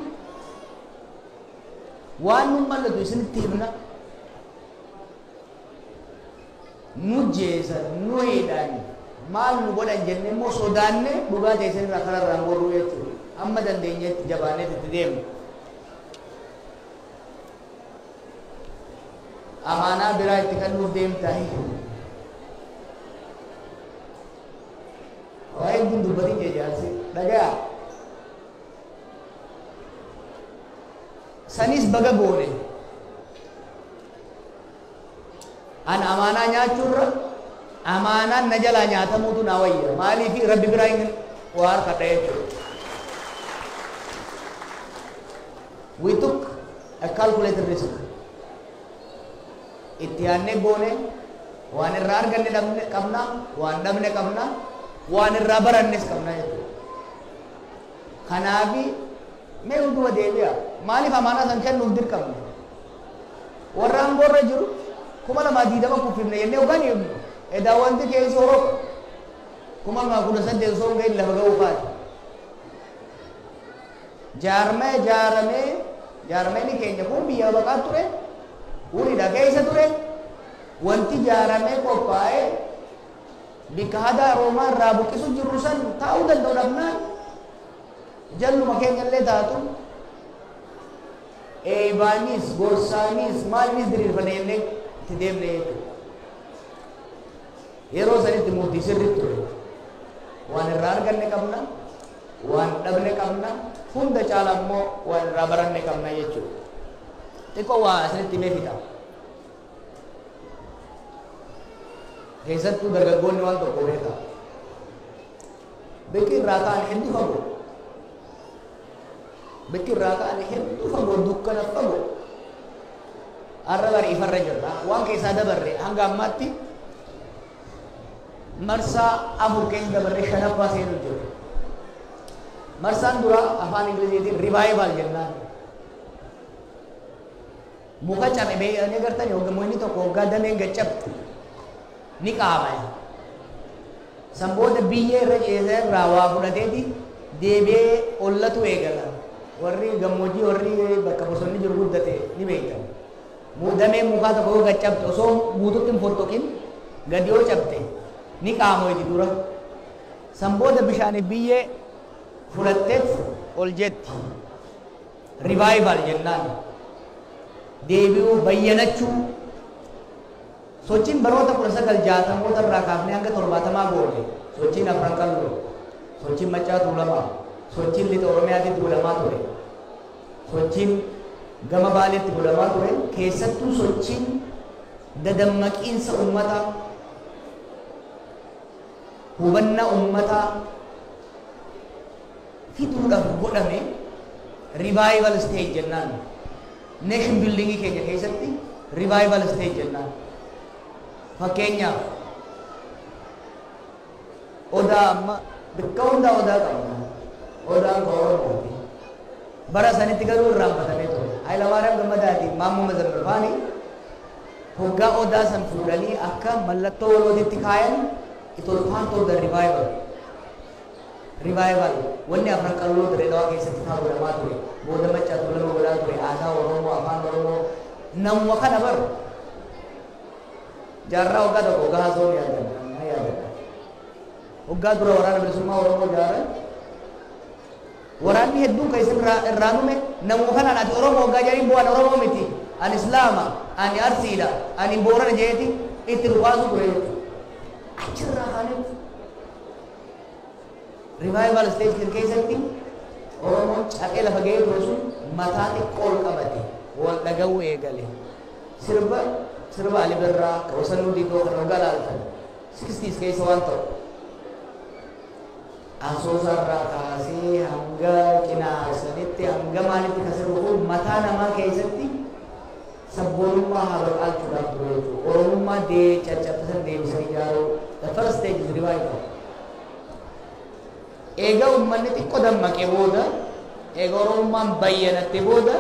Waan nu mallatu isinitti himna. Nu jeesan, nu hidhan, maal nu godhan jennee immoo sodaanne dhugaa ta'e isinirraa kararraan gorruu jechuudha. Amma dandeenyetti jabaanneet itti deemna. Amaanaa biraa itti kennuuf deemtaa. Waa hedduun dubbatin jee jaarsi. Dhagayaa. Sanis baga goone. An amaanaa nyaachuurra amaanaan na jalaa nyaatamuutu naa wayya. Maaliif rabbi biraa hin waa harkadha jechuudha. We took a calculated risk. Itti yaadnee goone, waan irraa arganne dhabne qabna, waan dhabne qabna, waan irraa barannes qabna jechuudha. Kanaafi mee hunduma deebi'a. Maaliif amaanaa san kennuuf dirqamne? Warra aangoorra jiru 2020 kuffifne jennee hoggan himnu. Edaa wanti keessi horofa. 2018 osoo hin gahin lafa ga'uu faati. Jaarmee jaaramee jaarmeen keenya kun biyya baqaa ture, huriidha keessa ture, wanti jaaramee qophaa'ee bikka hadaa Roomaa irraa buqqisu jirru san taa'uu danda'u dhabnaan jalluma keenya illee taatu eebaanis gorsaanis maalinis diriirfanne jennee itti deemne jechuudha. Yeroo sanitti murtii sirriitti ture. Waan irraa arganne qabna, waan dhabne qabna, hunda caala immoo waan irraa baranne qabna jechuudha. Xiqqoo waa asinitti himee fixa. Keessattuu dargaggoonni waan tokko beekaa. Bakki irraa ka'an hedduu fagoo. Bakki irraa ka'an hedduu fagoo, dukkana fagoo. Har'a bari ifarra jirra. Waan keessaa dabarre hanga ammaatti marsaa 4 keessa dabarre 5ffaa seenuu jiru. Marsaan dura afaan Ingiliziitiin revival jennaan. Muka cabe beeyanii agartanii mukni tokko hoggaa dameen gaccabte ni qaamaya. San booda biyyee irra ciisee irraa waa fudhateeti deebi'ee ollatu eegala. Warri gammoojjii warri bakka bosonni jiru guddate ni beektan. Dameen mukaa tokko yoo gaccabte osoo guututti hin fottoqin gadi yoo cabte ni qaamoyti dura. San booda bishaaniif biyyee fudhatteet ol jetti. Revival jennaan. Deebi'uu bayyanachuu. Sochiin baroota 1960moota irraa kaafnee hanga 70 goone. Sochiin Afran Qalloo, sochiin Maccaa Tuulamaa, sochiin Lixa Oromiyaatti godhamaa ture. Sochiin gama Baaleetti godhamaa ture. Keessattuu sochiin dadammaqiinsa uummataa, hubannaa uummataa fiduudhaaf godhame revival stage jennaan. Nation buildingii keenya keessatti revival stage jennaan. Fakkeenyaaf odaa amma bakka hundaa odaa qabna. Odaan kan Oromooti. Bara sanitti garuu irraanfatamee ture. Hayilamaariyaam Gammadaatiin Maammoo Mazammil faani hoggaa odaa san fuudhanii akka mallattoo walootitti kaayan it was part of the revival. Revival wanni Afran Qalloo Dirree Dhawaa keessatti faa godhamaa ture. Booda Maccaa Tuulamaa godhaa ture. Aadaa Oromoo, afaan Oromoo namuma kana bar jaarraa waggaa tokko hoggaa haasawuu ni yaadadha. Ni yaadadha. Hoggaa dura waraana bilisummaa Oromoo jaaran waraanni hedduun kan isin irraa dhume namuma kanaan ati Oromoo hoggaa jedhanii bu'aan Oromoo miti. Ani Islaama, ani Arsiidha, ani Boorana jeeti itti dhukaasu ture jechuudha. Achirraa kaaneet revival stage kan keessatti Oromoon caqee lafa ga'ee ture sun mataa xiqqoo ol qabate wal dhaga'uu eegale. Sirba sirba Ali Birraa kan Wasanuu Diidoo kan hoggaa laaltan 60s keessa waan ta'u. Asoosa irraa kaasee hanga Cinaaksanitti hanga maalitti kan sirbu Mataa namaa keessatti sabboonummaa habaqaalchuudhaaf ture jechuudha. Oromummaa caccabsisan deebisanii ijaaruu. The first stage is revival. Eega uummanni xiqqoo dammaqee booda, eega Oromummaan bayyanatte booda,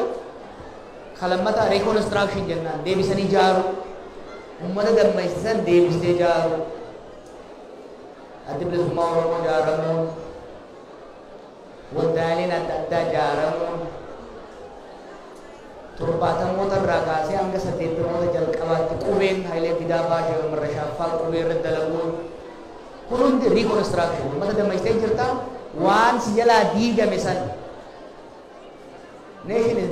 kalammata reconstruction jennaan, deebisanii ijaaruu. Uummata dammaqsiisan deebistee ijaaruu. Addi Bilisummaa Oromoo ijaaramuun, waldaaleen adda addaa ijaaramuun, 70moota irraa kaasee hanga 80moota jalqabaatti qubeen Hayilee Fidaa fa'aa, Marrashaaffaa qubee irratti dalaguun kun hundi reconstruction. Uummata dammaqsitee jirta, waan si jalaa diigame san. Nation is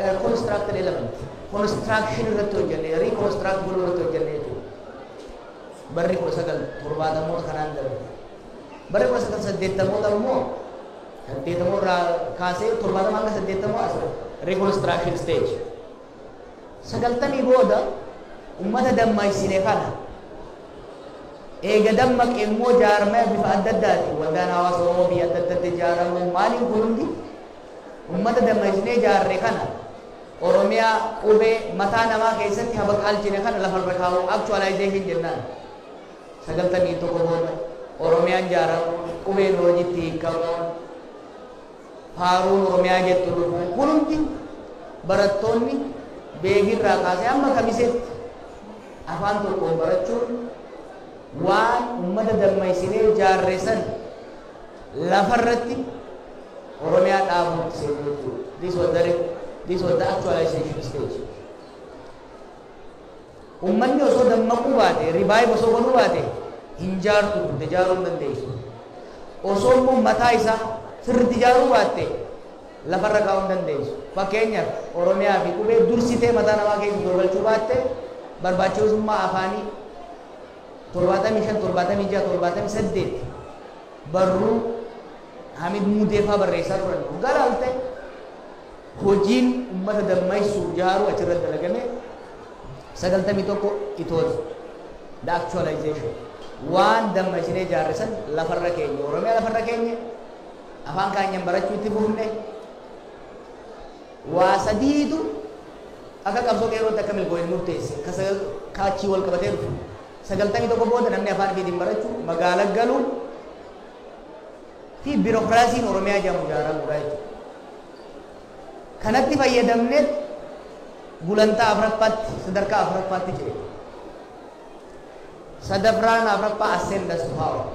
a constructed element. Construction irratti hojjenne, reconstruct godhuu irratti hojjenne jechuudha. Barri 1970moota kanaan darbe. Barri 1980moota immoo, 80 irraa kaasee 70 hanga 80 as reconstruction stage. 90 booda ummata dammaqsine kana eega dammaqe immoo jaarmaya bifa adda addaati, waldaan hawaasa Oromoo biyya adda addaatti ijaaramu, maaliin kun hundi ummata dammaqsinee ijaarre kana, Oromiyaa, qubee mataa namaa keessatti habaqaalchine kana lafarra kaa'u, actualization jennaan. 91 booda Oromiyaan ijaaramuun, qubeen hojiitti hiikamuun, faaruun Oromiyaa jettu dhufuun kun hundi, barattoonni Beegirraa kaasee hamma Kamiseetti afaan tokkoon barachuun, waan ummata dammaqsinee ijaarre san lafarratti Oromiyaa dhaabuutti seenu jechuudha. This was the actualization stage. Ummanni osoo dammaquu baate, revive osoo godhuu baate, hin jaartu turte, ijaaruu hin dandeessu. Osoo immoo mataa isaa sirriitti ijaaruu baatte, lafarra kaa'uu hin dandeessu. Fakkeenyaaf, Oromiyaa fi qubee dursitee mataa namaa keessa golgalchuu baatte, barbaachisummaa afaanii 75, 76, 78 barruu Hamid Muudeefaa barreessaa turan. Galaalte hojiin uummata dammaysuu ijaaruu achirratti dalagame. 91 it was the actualization. Waan dammaysinee ijaarre san lafarra keenya, Oromiyaa lafarra keenya, afaan keenyaan barachuu itti fufne. Waa sadiitu akka qabsoo qeerrootti akka milkoo'in murteesse kaachii wal qabatee dhufe. 91 booda namni afaan ofiitiin barachuu, magaala galuun fi biirokiraasiin Oromiyaa jedhamu ijaaramuudha jechuudha. Kanatti fayyadamnee gulantaa afuraffaatti, sadarkaa afuraffaatti ce'e. Sadarkaan afuraffaa ascendance to power.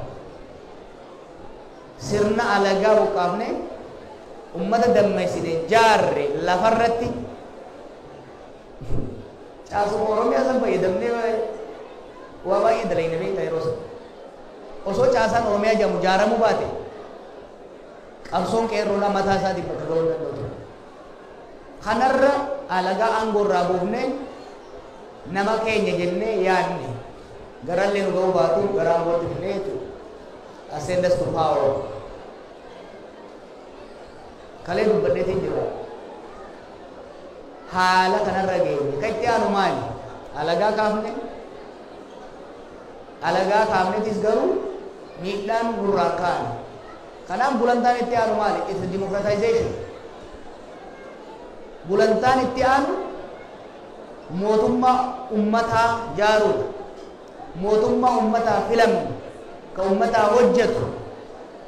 Sirna alagaa buqqaafne, ummata dammaysine jaarre lafarratti, caasuma Oromiyaa san fayyadamnee waa baay'ee dalayne beektaa yeroo san. Osoo caasaan Oromiyaa jedhamu ijaaramuu baate, qabsoon qeerroodhaa mataa isaatiin bakka ga'uu danda'u ture. Kanarra alagaa aangoo irraa buufnee, nama keenya jennee yaadne garallee nu ga'uu baatu gara aangootti fidnee jechuudha. Ascendance to power. Kalee dubbadheetiin jira. Haala kanarra geenye. Kan itti aanu maali? Alagaa kaafne. Alagaa kaafnetis garuu miidhaan nurraa kaane. Kanaaf gulantaan itti aanu maali? It's democratization. Gulantaan itti aanu mootummaa ummataa jaaruudha. Mootummaa ummataa filamne, ka ummataa hojjetu,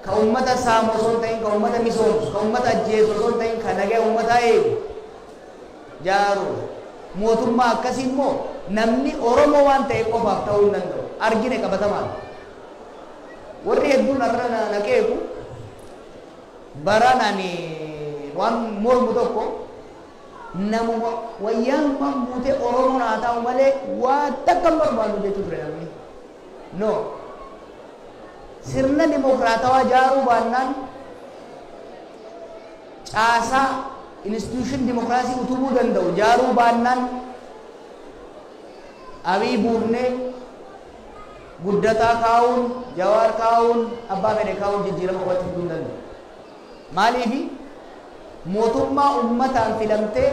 ka ummata saamu osoo hin ta'in ka ummata misoomsu, ka ummata ajjeesu osoo hin ta'in ka nagaa ummataa eegu jaaruudha. Mootummaa akkasii immoo namni Oromoo waan ta'e qofaaf ta'uu hin danda'u. Argine qabatamaan. Warri hedduun har'a na qeequ, baraan ani waan mormu tokko, namuma wayyaanummaan guutee Oromoon haa ta'u malee waa takka hin barbaannu jechuu ture namni. No. Sirna dimokiraatawaa ijaaruu baannaan, caasaa institution dimokiraasii utubuu danda'u ijaaruu baannaan, Abii buufnee Guddataa kaa'uun, Jawaar kaa'uun, abbaa fedhe kaa'uun jijjiirama qofatti fiduu hin danda'u. Maaliifi? Mootummaa ummataan filamtee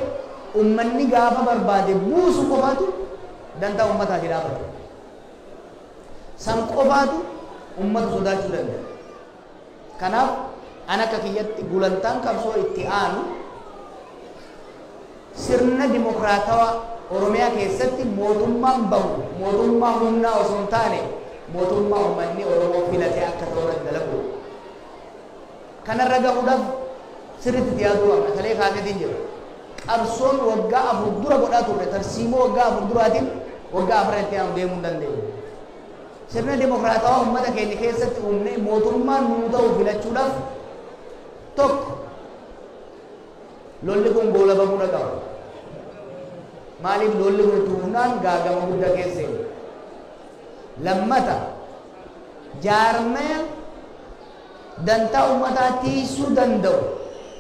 ummanni gaafa barbaade buusu qofaatu dantaa ummataati dhaabata. San qofaatu ummata sodaachuu danda'a. Kanaaf an akka kiyyatti gulantaan qabsoo itti aanu Sirna dimokiraatawaa Oromiyaa keessatti mootummaan bahu mootummaa humnaa osoo hin taane mootummaa uummanni Oromoo filatee akka ta'u irratti dalagu. Kanarra gahuudhaaf sirriitti itti yaaduu qabna. Kalee kaaseetiin jira. Qabsoon waggaa 4 dura godhaa turre tarsiimoo waggaa 4 duraatiin waggaa 4 itti aanu deemuu hin dandeenyu. Sirna dimokiraatawaa uummata keenya keessatti uumnee mootummaan nuu ta'u filachuudhaaf tokko lolli kun goolabamuu qaba. Maaliif lolli kun itti fufnaan gaagama guddaa keessa seenu. Lammata jaarmaya dantaa uummataa tiisuu danda'u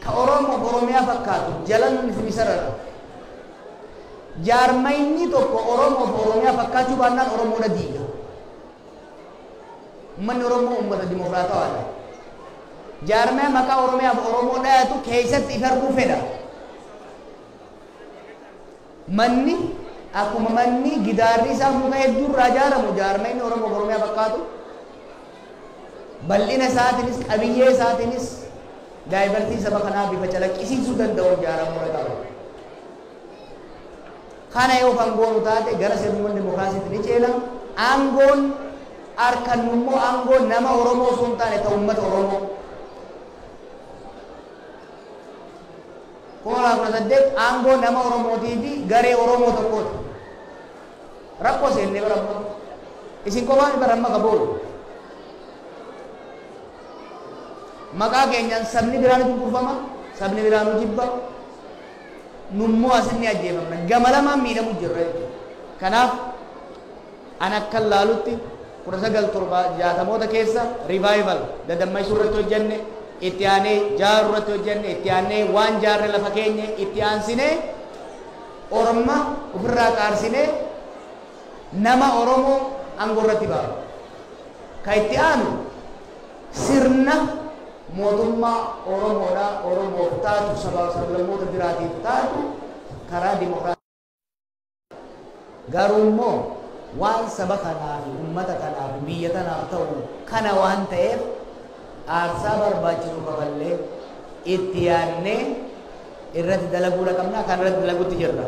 ka Oromoo Oromiyaa fakkaatu jalan isin sarara. Jaarmayni tokko Oromoo Oromiyaa fakkaachuu baannaan Oromoodha diiga. Uummanni Oromoo uummata dimokiraatawaadha. Jaarmaya maqaa Oromiyaaf Oromoo dhayatu keessatti if arguu fedha. Manni akkuma manni gidaarri isaa muka hedduu irraa ijaaramu jaarmayni Oromoo Oromiyaa fakkaatu bal'ina isaatiinis qabiyyee isaatiinis daayivartii saba kanaa bifa calaqqisiisuu danda'u ijaaramuu qaba. Kana yoo kan goonu taate gara sirna dimokiraasiitti ni ceela. Aangoon harkannu immoo aangoo nama Oromoo osoo hin taane ta'u uummata Oromoo. 2018 aangoo nama Oromootii fi garee Oromoo tokkooti. Rakkoo seennee bara amma. Isin qofaan bara amma qaboolu. Maqaa keenyaan sabni biraan cunqurfama, sabni biraan jibba, nummoo asinni ajjeefamna. Gama lamaan miidhamu jirra jechuudha. Kanaaf an akka laalutti 1960moota keessa revival dadammaisuu irratti hojjenne, itti aanee jaaruu irratti hojjenne, itti aanee waan jaarre lafa keenye, itti aansinee orma ofirraa qaarsinee nama Oromoo aangoo irratti baasu. Ka itti aanu sirna mootummaa Oromoodhaa Oromoof taatu sabaa sablammoota biraatiif taatu karaa dimokiraasii. Garuu immoo waan saba kanaaf, uummata kanaaf, biyya tanaaf ta'u kana waan ta'eef aarsaa barbaachisu kafallee itti yaadnee irratti dalaguu qabna. Kan irratti dalaguutti jirra.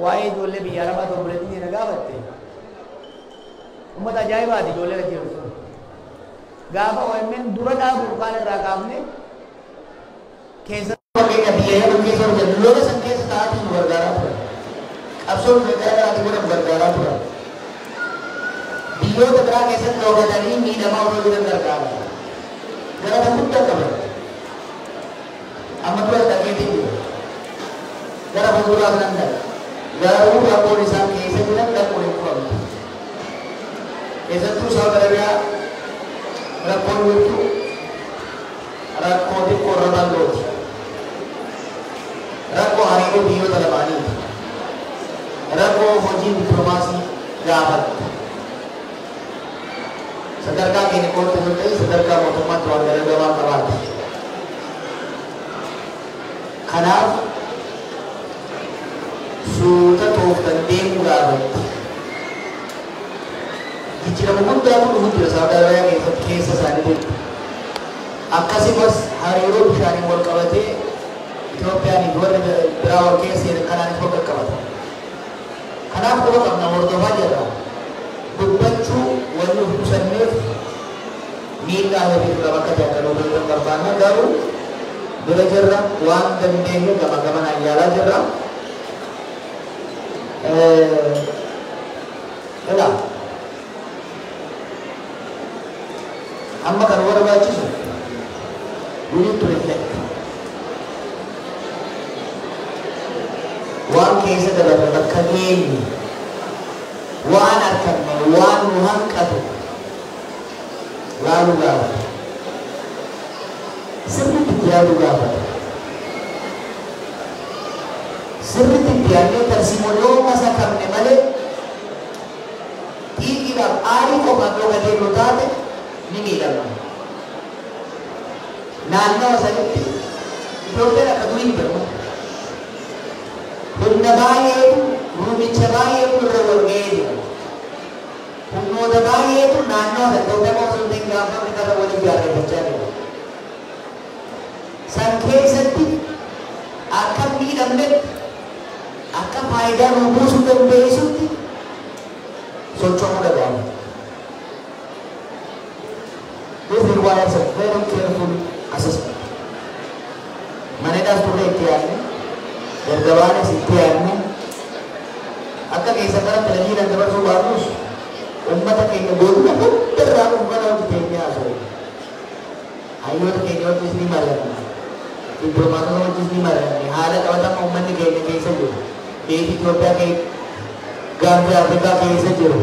Waa'ee ijoollee biyya Arabaa obboleettiin na gaafatte. Uummata ajaa'ibaati ijoollee achi jirtu. Gaafa OMN dura dhaabu kaan irraa kaafne keessa fakkeenya biyya Yemen keessa hojjetu lola san keessa taa'anii nu gargaaraa turan. Qabsoon gargaaraatii godhamu gargaaraa turan. Biyyoota biraa keessatti dhookatanii miidhamaa osoo jiran gargaara. Galata guddaa qaban. Amma dura dhaggeetiin jiru. Gara fuulduraaf nan dhaqa. Garuu rakkoon isaan keessa jiran rakkoo hin furamtu. Keessattuu Saawud Arabiyaa rakkoon jirtu rakkoo xiqqoo irra bal'ooti. Rakkoo hariiroo biyyoota lamaaniiti. Rakkoo hojii dippiloomaasii gaafatta. Sadarkaa keenya qootti osoo ta'e sadarkaa mootummaatti waan dalagamaa qabaata. Kanaaf suuta tooftan deemuu gaafatti. Jijjiirama guddaatu dhufu jira Saawud Arabiyaa keessatti keessa isaanii jirtu. Akkasumas hariiroo bishaaniin wal qabatee Itoophiyaan fi warri biraa wal keessa jiran kanaanis wal qaqqabata. Kanaaf quba qabna hordofaa jirra. Dubbachuu wanni of qusanneef miidhaa horii qaba akka ta'e akka nuuf barbaanna garuu bira jirra waan dandeenyu gama gamanaan yaalaa jirra. Egaa amma kan barbaachisu we need to reflect. Waan keessa dabarre bakka geenye waan arganne waan nu hanqatu laaluu gaafata. Sirriitti itti yaaduu gaafata. Sirriitti itti yaadnee tarsiimoo yoo masakamne malee xiiqiidhaaf aarii qofaan yoo gadeenu taate ni miidhamna. Naannawa sanitti Itoophiyaan akka durii hin jiru. Humna baay'eetu rumicha baay'eetu irra wal ga'ee jira. Humnoota baay'eetu naannawa sana Itoophiyaa qofa osoo hin ta'in gaafa Afrikaa irra wal ijaarreffachaa jira. San keessatti faayidaa nu buusuu dandeessutti socho'uu dhagaama. This requires a very careful assessment. Maneedhaas turre itti yaadne, dargabaanis itti yaadne, akka keessa kana televizyiinaan dabarsuu baannus uummata keenya godina hundarraa uummata hojii keenya haasa'u. Hayyoota keenya wajjis ni mari'anna. Dippiloomaatota wajjis ni mari'anne. Haala qabatama uummanni keenya keessa jiru, biyyi Itoophiyaa keessa, gaanfa Afrikaa keessa jiru,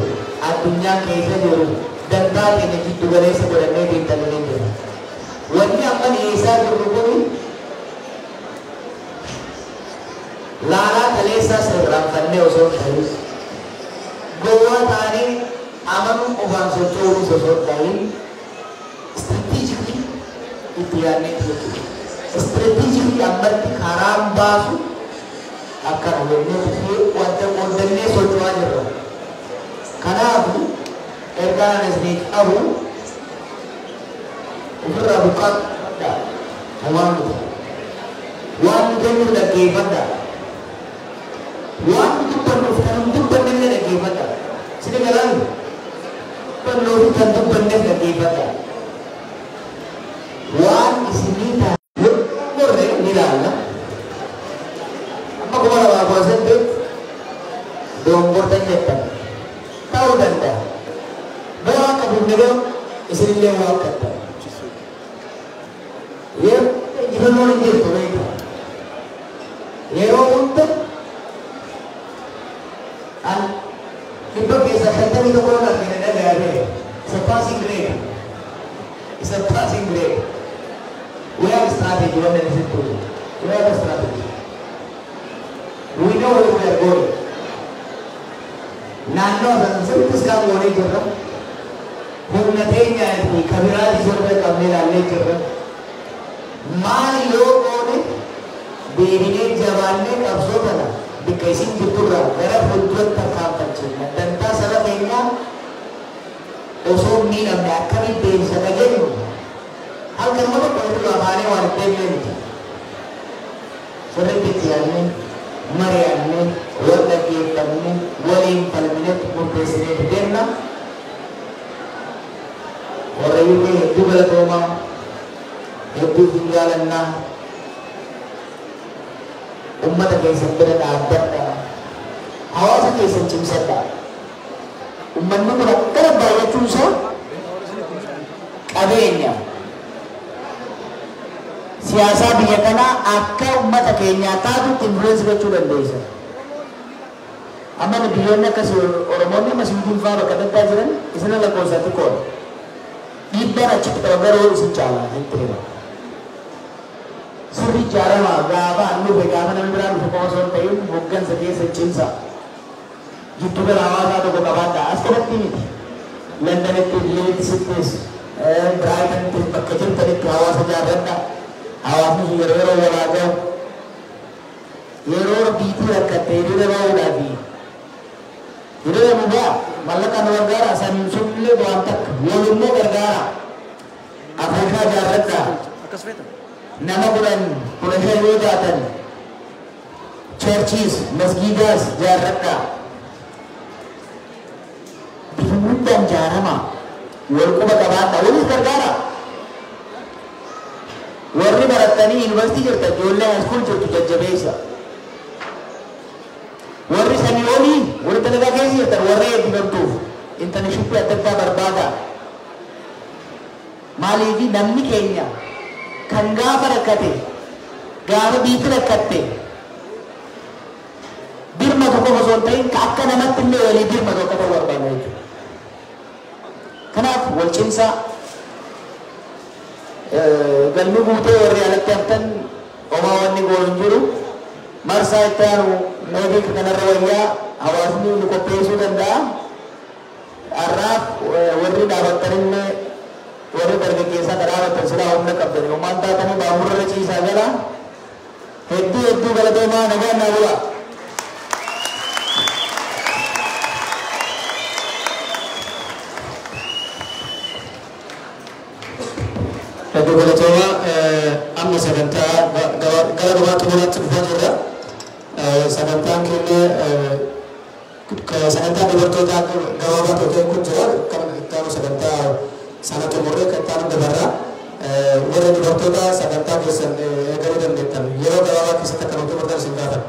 addunyaa keessa jiru, dantaa keenya jiddu galeessa godhannee xiinxalinee jira. Wanni amma dhiyeessaa jirru kun laalaa kaleessaa sirraanfannee osoo hin ta'in, gowwaa ta'anii amanuu qofaan socho'uunis osoo hin ta'in, strategically itti yaadnee jechuudha. Strategically ammatti karaan baasu akkana jennee wanta qooddannee socho'aa jirra. Kanaafuu ergaan ani isinii qabu ofirraa buqqaadha. Waan nuti waan nu kennu dhaggeeffadha. Waan nu dubbannuuf kan hin dubbanne illee dhaggeeffadha. Sini galaan dubbannuu fi kan dubbannes dhaggeeffadha. Waan isinii ta'e gorre ni ilaalla. Amma 2018 dongortan jettan ta'uu danda'a. Bara akka buufne garuu isinillee waan qabdan. Yeroo injifannoon hin jirtu beekta. Yeroo hunda an 51% argina dhaga'ame. It's a passing grade. It's a passing grade. We have a strategy when it is to. We have a strategy. We know where we are going. Naannoo sana sirriitti iskaan goonee jirra. Humna teenyaa fi kabiraatii sirra qabnee ilaallee jirra. Maal yoo goone deebinee jabaannee qabsoo kana bikka isin jirturraa gara fuulduratti tarkaanfachiifna. Dantaa saba keenyaa osoo hin miidhamne akkamitti deebisana jennu halkan nama tokko irraa baanee waan hin deemne miti. Sirriitti itti yaadnee, mari'annee, wal dhaggeeffannee, waliin falminee murteessinee deemna. Warra UK hedduu galatoomaa, hedduu isin jaalannaa, ummata keessan bira dhaabbadhaa, hawaasa keessan cimsadhaa. Ummanni kun akkana baay'achuun isaa qabeenya siyaasaa biyya kanaa akka ummata keenyaa taatutti influence gochuu dandeessa. Amma biyyoonni akkas Oromoonni amma Siwiidin fa'aa bakka adda addaa jiran isin lakkoofsa xiqqoodha. Dhiibbaan achitti qaba garuu isin caalaa hin hima. Sirri ijaaramaa gaafa an dhufe gaafa namni biraa dhufe qofa osoo hin ta'in hooggansa keessa cimsa. Giddu gala hawaasaa tokko qabaadha. As kanatti miti. Londonitti, Leedsittis, Brightonittis bakka jirtanitti hawaasa ijaarradha. Hawaasni sun yeroo yeroo walaa gahu. Yeroo biitii rakkatte hiriira bahuudhaafi hiriira nu ba'a mallaqa nu gargaara saniin sunillee waan takka walummoo gargaara. Afooshaa ijaarradha. Nama 10 15 yoo taatan churches, masgiidaas ijaarradha. Bifa hundaan ijaarama. Wal quba qabaadha. Walis gargaara. Warri barattanii yuunivarsiitii jirtan ijoollee high school jirtu jajjabeessa. Warri sanii olii warri dalagaa keessa jirtan warra eebbifamtuuf internshipii adda addaa barbaada. Maaliif namni keenya kan gaafa rakkate gaafa biitti rakkatte birma tokko osoo hin ta'in akka namatti illee walii birma tokko ta'uu barbaada jechuudha. Kanaaf wal cimsaa galmi guutee warri alatti haftan homaa wanni goonu hin jiru. Marsaa itti aanu mootii kanarra wayyaa hawaasni nu qopheessuu danda'a. Har'aaf warri dhaabattanillee warri dargaggeessaa kan dhaabatan silaa humna qabdani. Homaan taatanii baaburra ciisaa jala hedduu hedduu galatoomaa nagaan naa bulaa. Hedduu galatoomaa amma sagantaa gara gabaa xumuraatti dhufaa jirra. Sagantaan keenya sagantaa dubartootaa gabaabaa tokko kun jira. Kan itti aanu sagantaa sana xumurree kan itti aanu dabarra. Warra dubartoota sagantaa keessan eegaluu dandeettan yeroo gabaabaa keessatti akka nuti xumurtan isin gaafadha.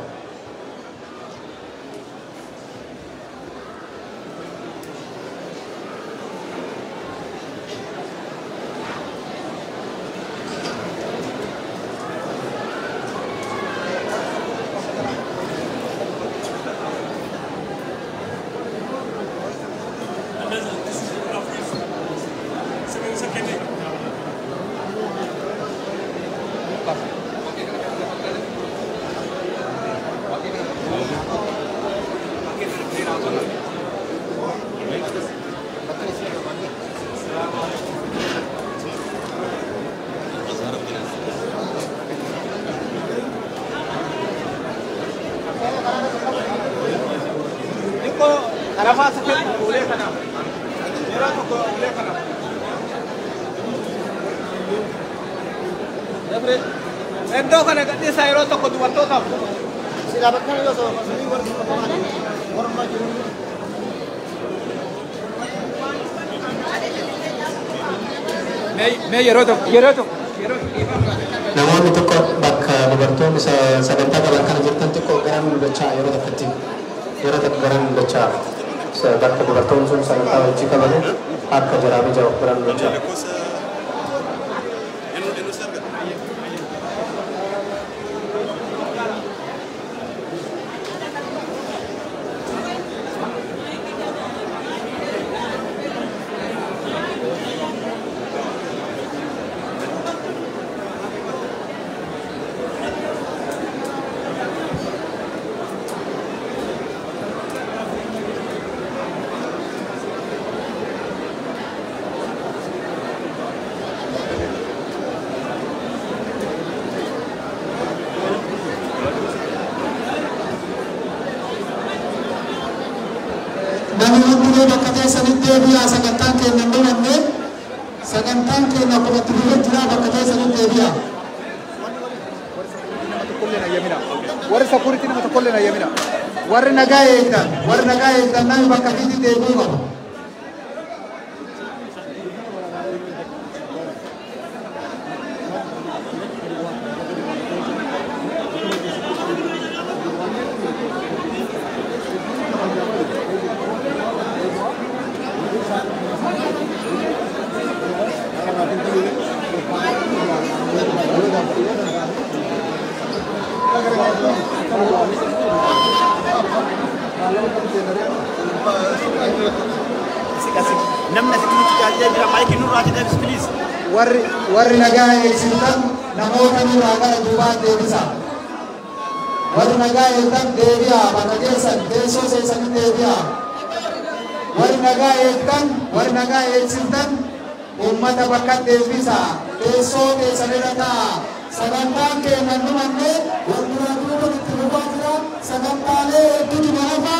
Iddoo kana gadhiisaa yeroo tokko dubartootaaf. Silaa bakka yoo ta'u warra jiru. Mee yeroo tokko yeroo tokko. Namoonni tokko bakka dubartoonni sagantaa qaban kana jirtan xiqqoo gara mul'achaa yeroo tokkotti yeroo tokko gara mul'achaa bakka dubartoonni sun sagantaa wajjin qaban akka jaraa mijaa'u gara mul'achaa. Bakka teessanitti deebi'aa sagantaan keenya hin dhumanne sagantaan keenya akkuma itti fufee jira bakka teessanitti deebi'aa. Warri sakuritti nama tokkollee na yamina. Warri nagaa eegdan warri nagaa eegdan namni bakka fiitti deebi'uu qaba. Warri nagaa eegsitan namoota nurraa gara duubaa deebisa. Warri nagaa eegdan deebi'aa bakka keessan teessoo seessanii deebi'aa. Warri nagaa eegdan warri nagaa eegsitan uummata bakka deebisa. Teessoo teessanirra taa'aa. Sagantaan keenya hin dhumanne wal duraa duuba itti fufaa jira. Sagantaalee hedduutu nu hafa.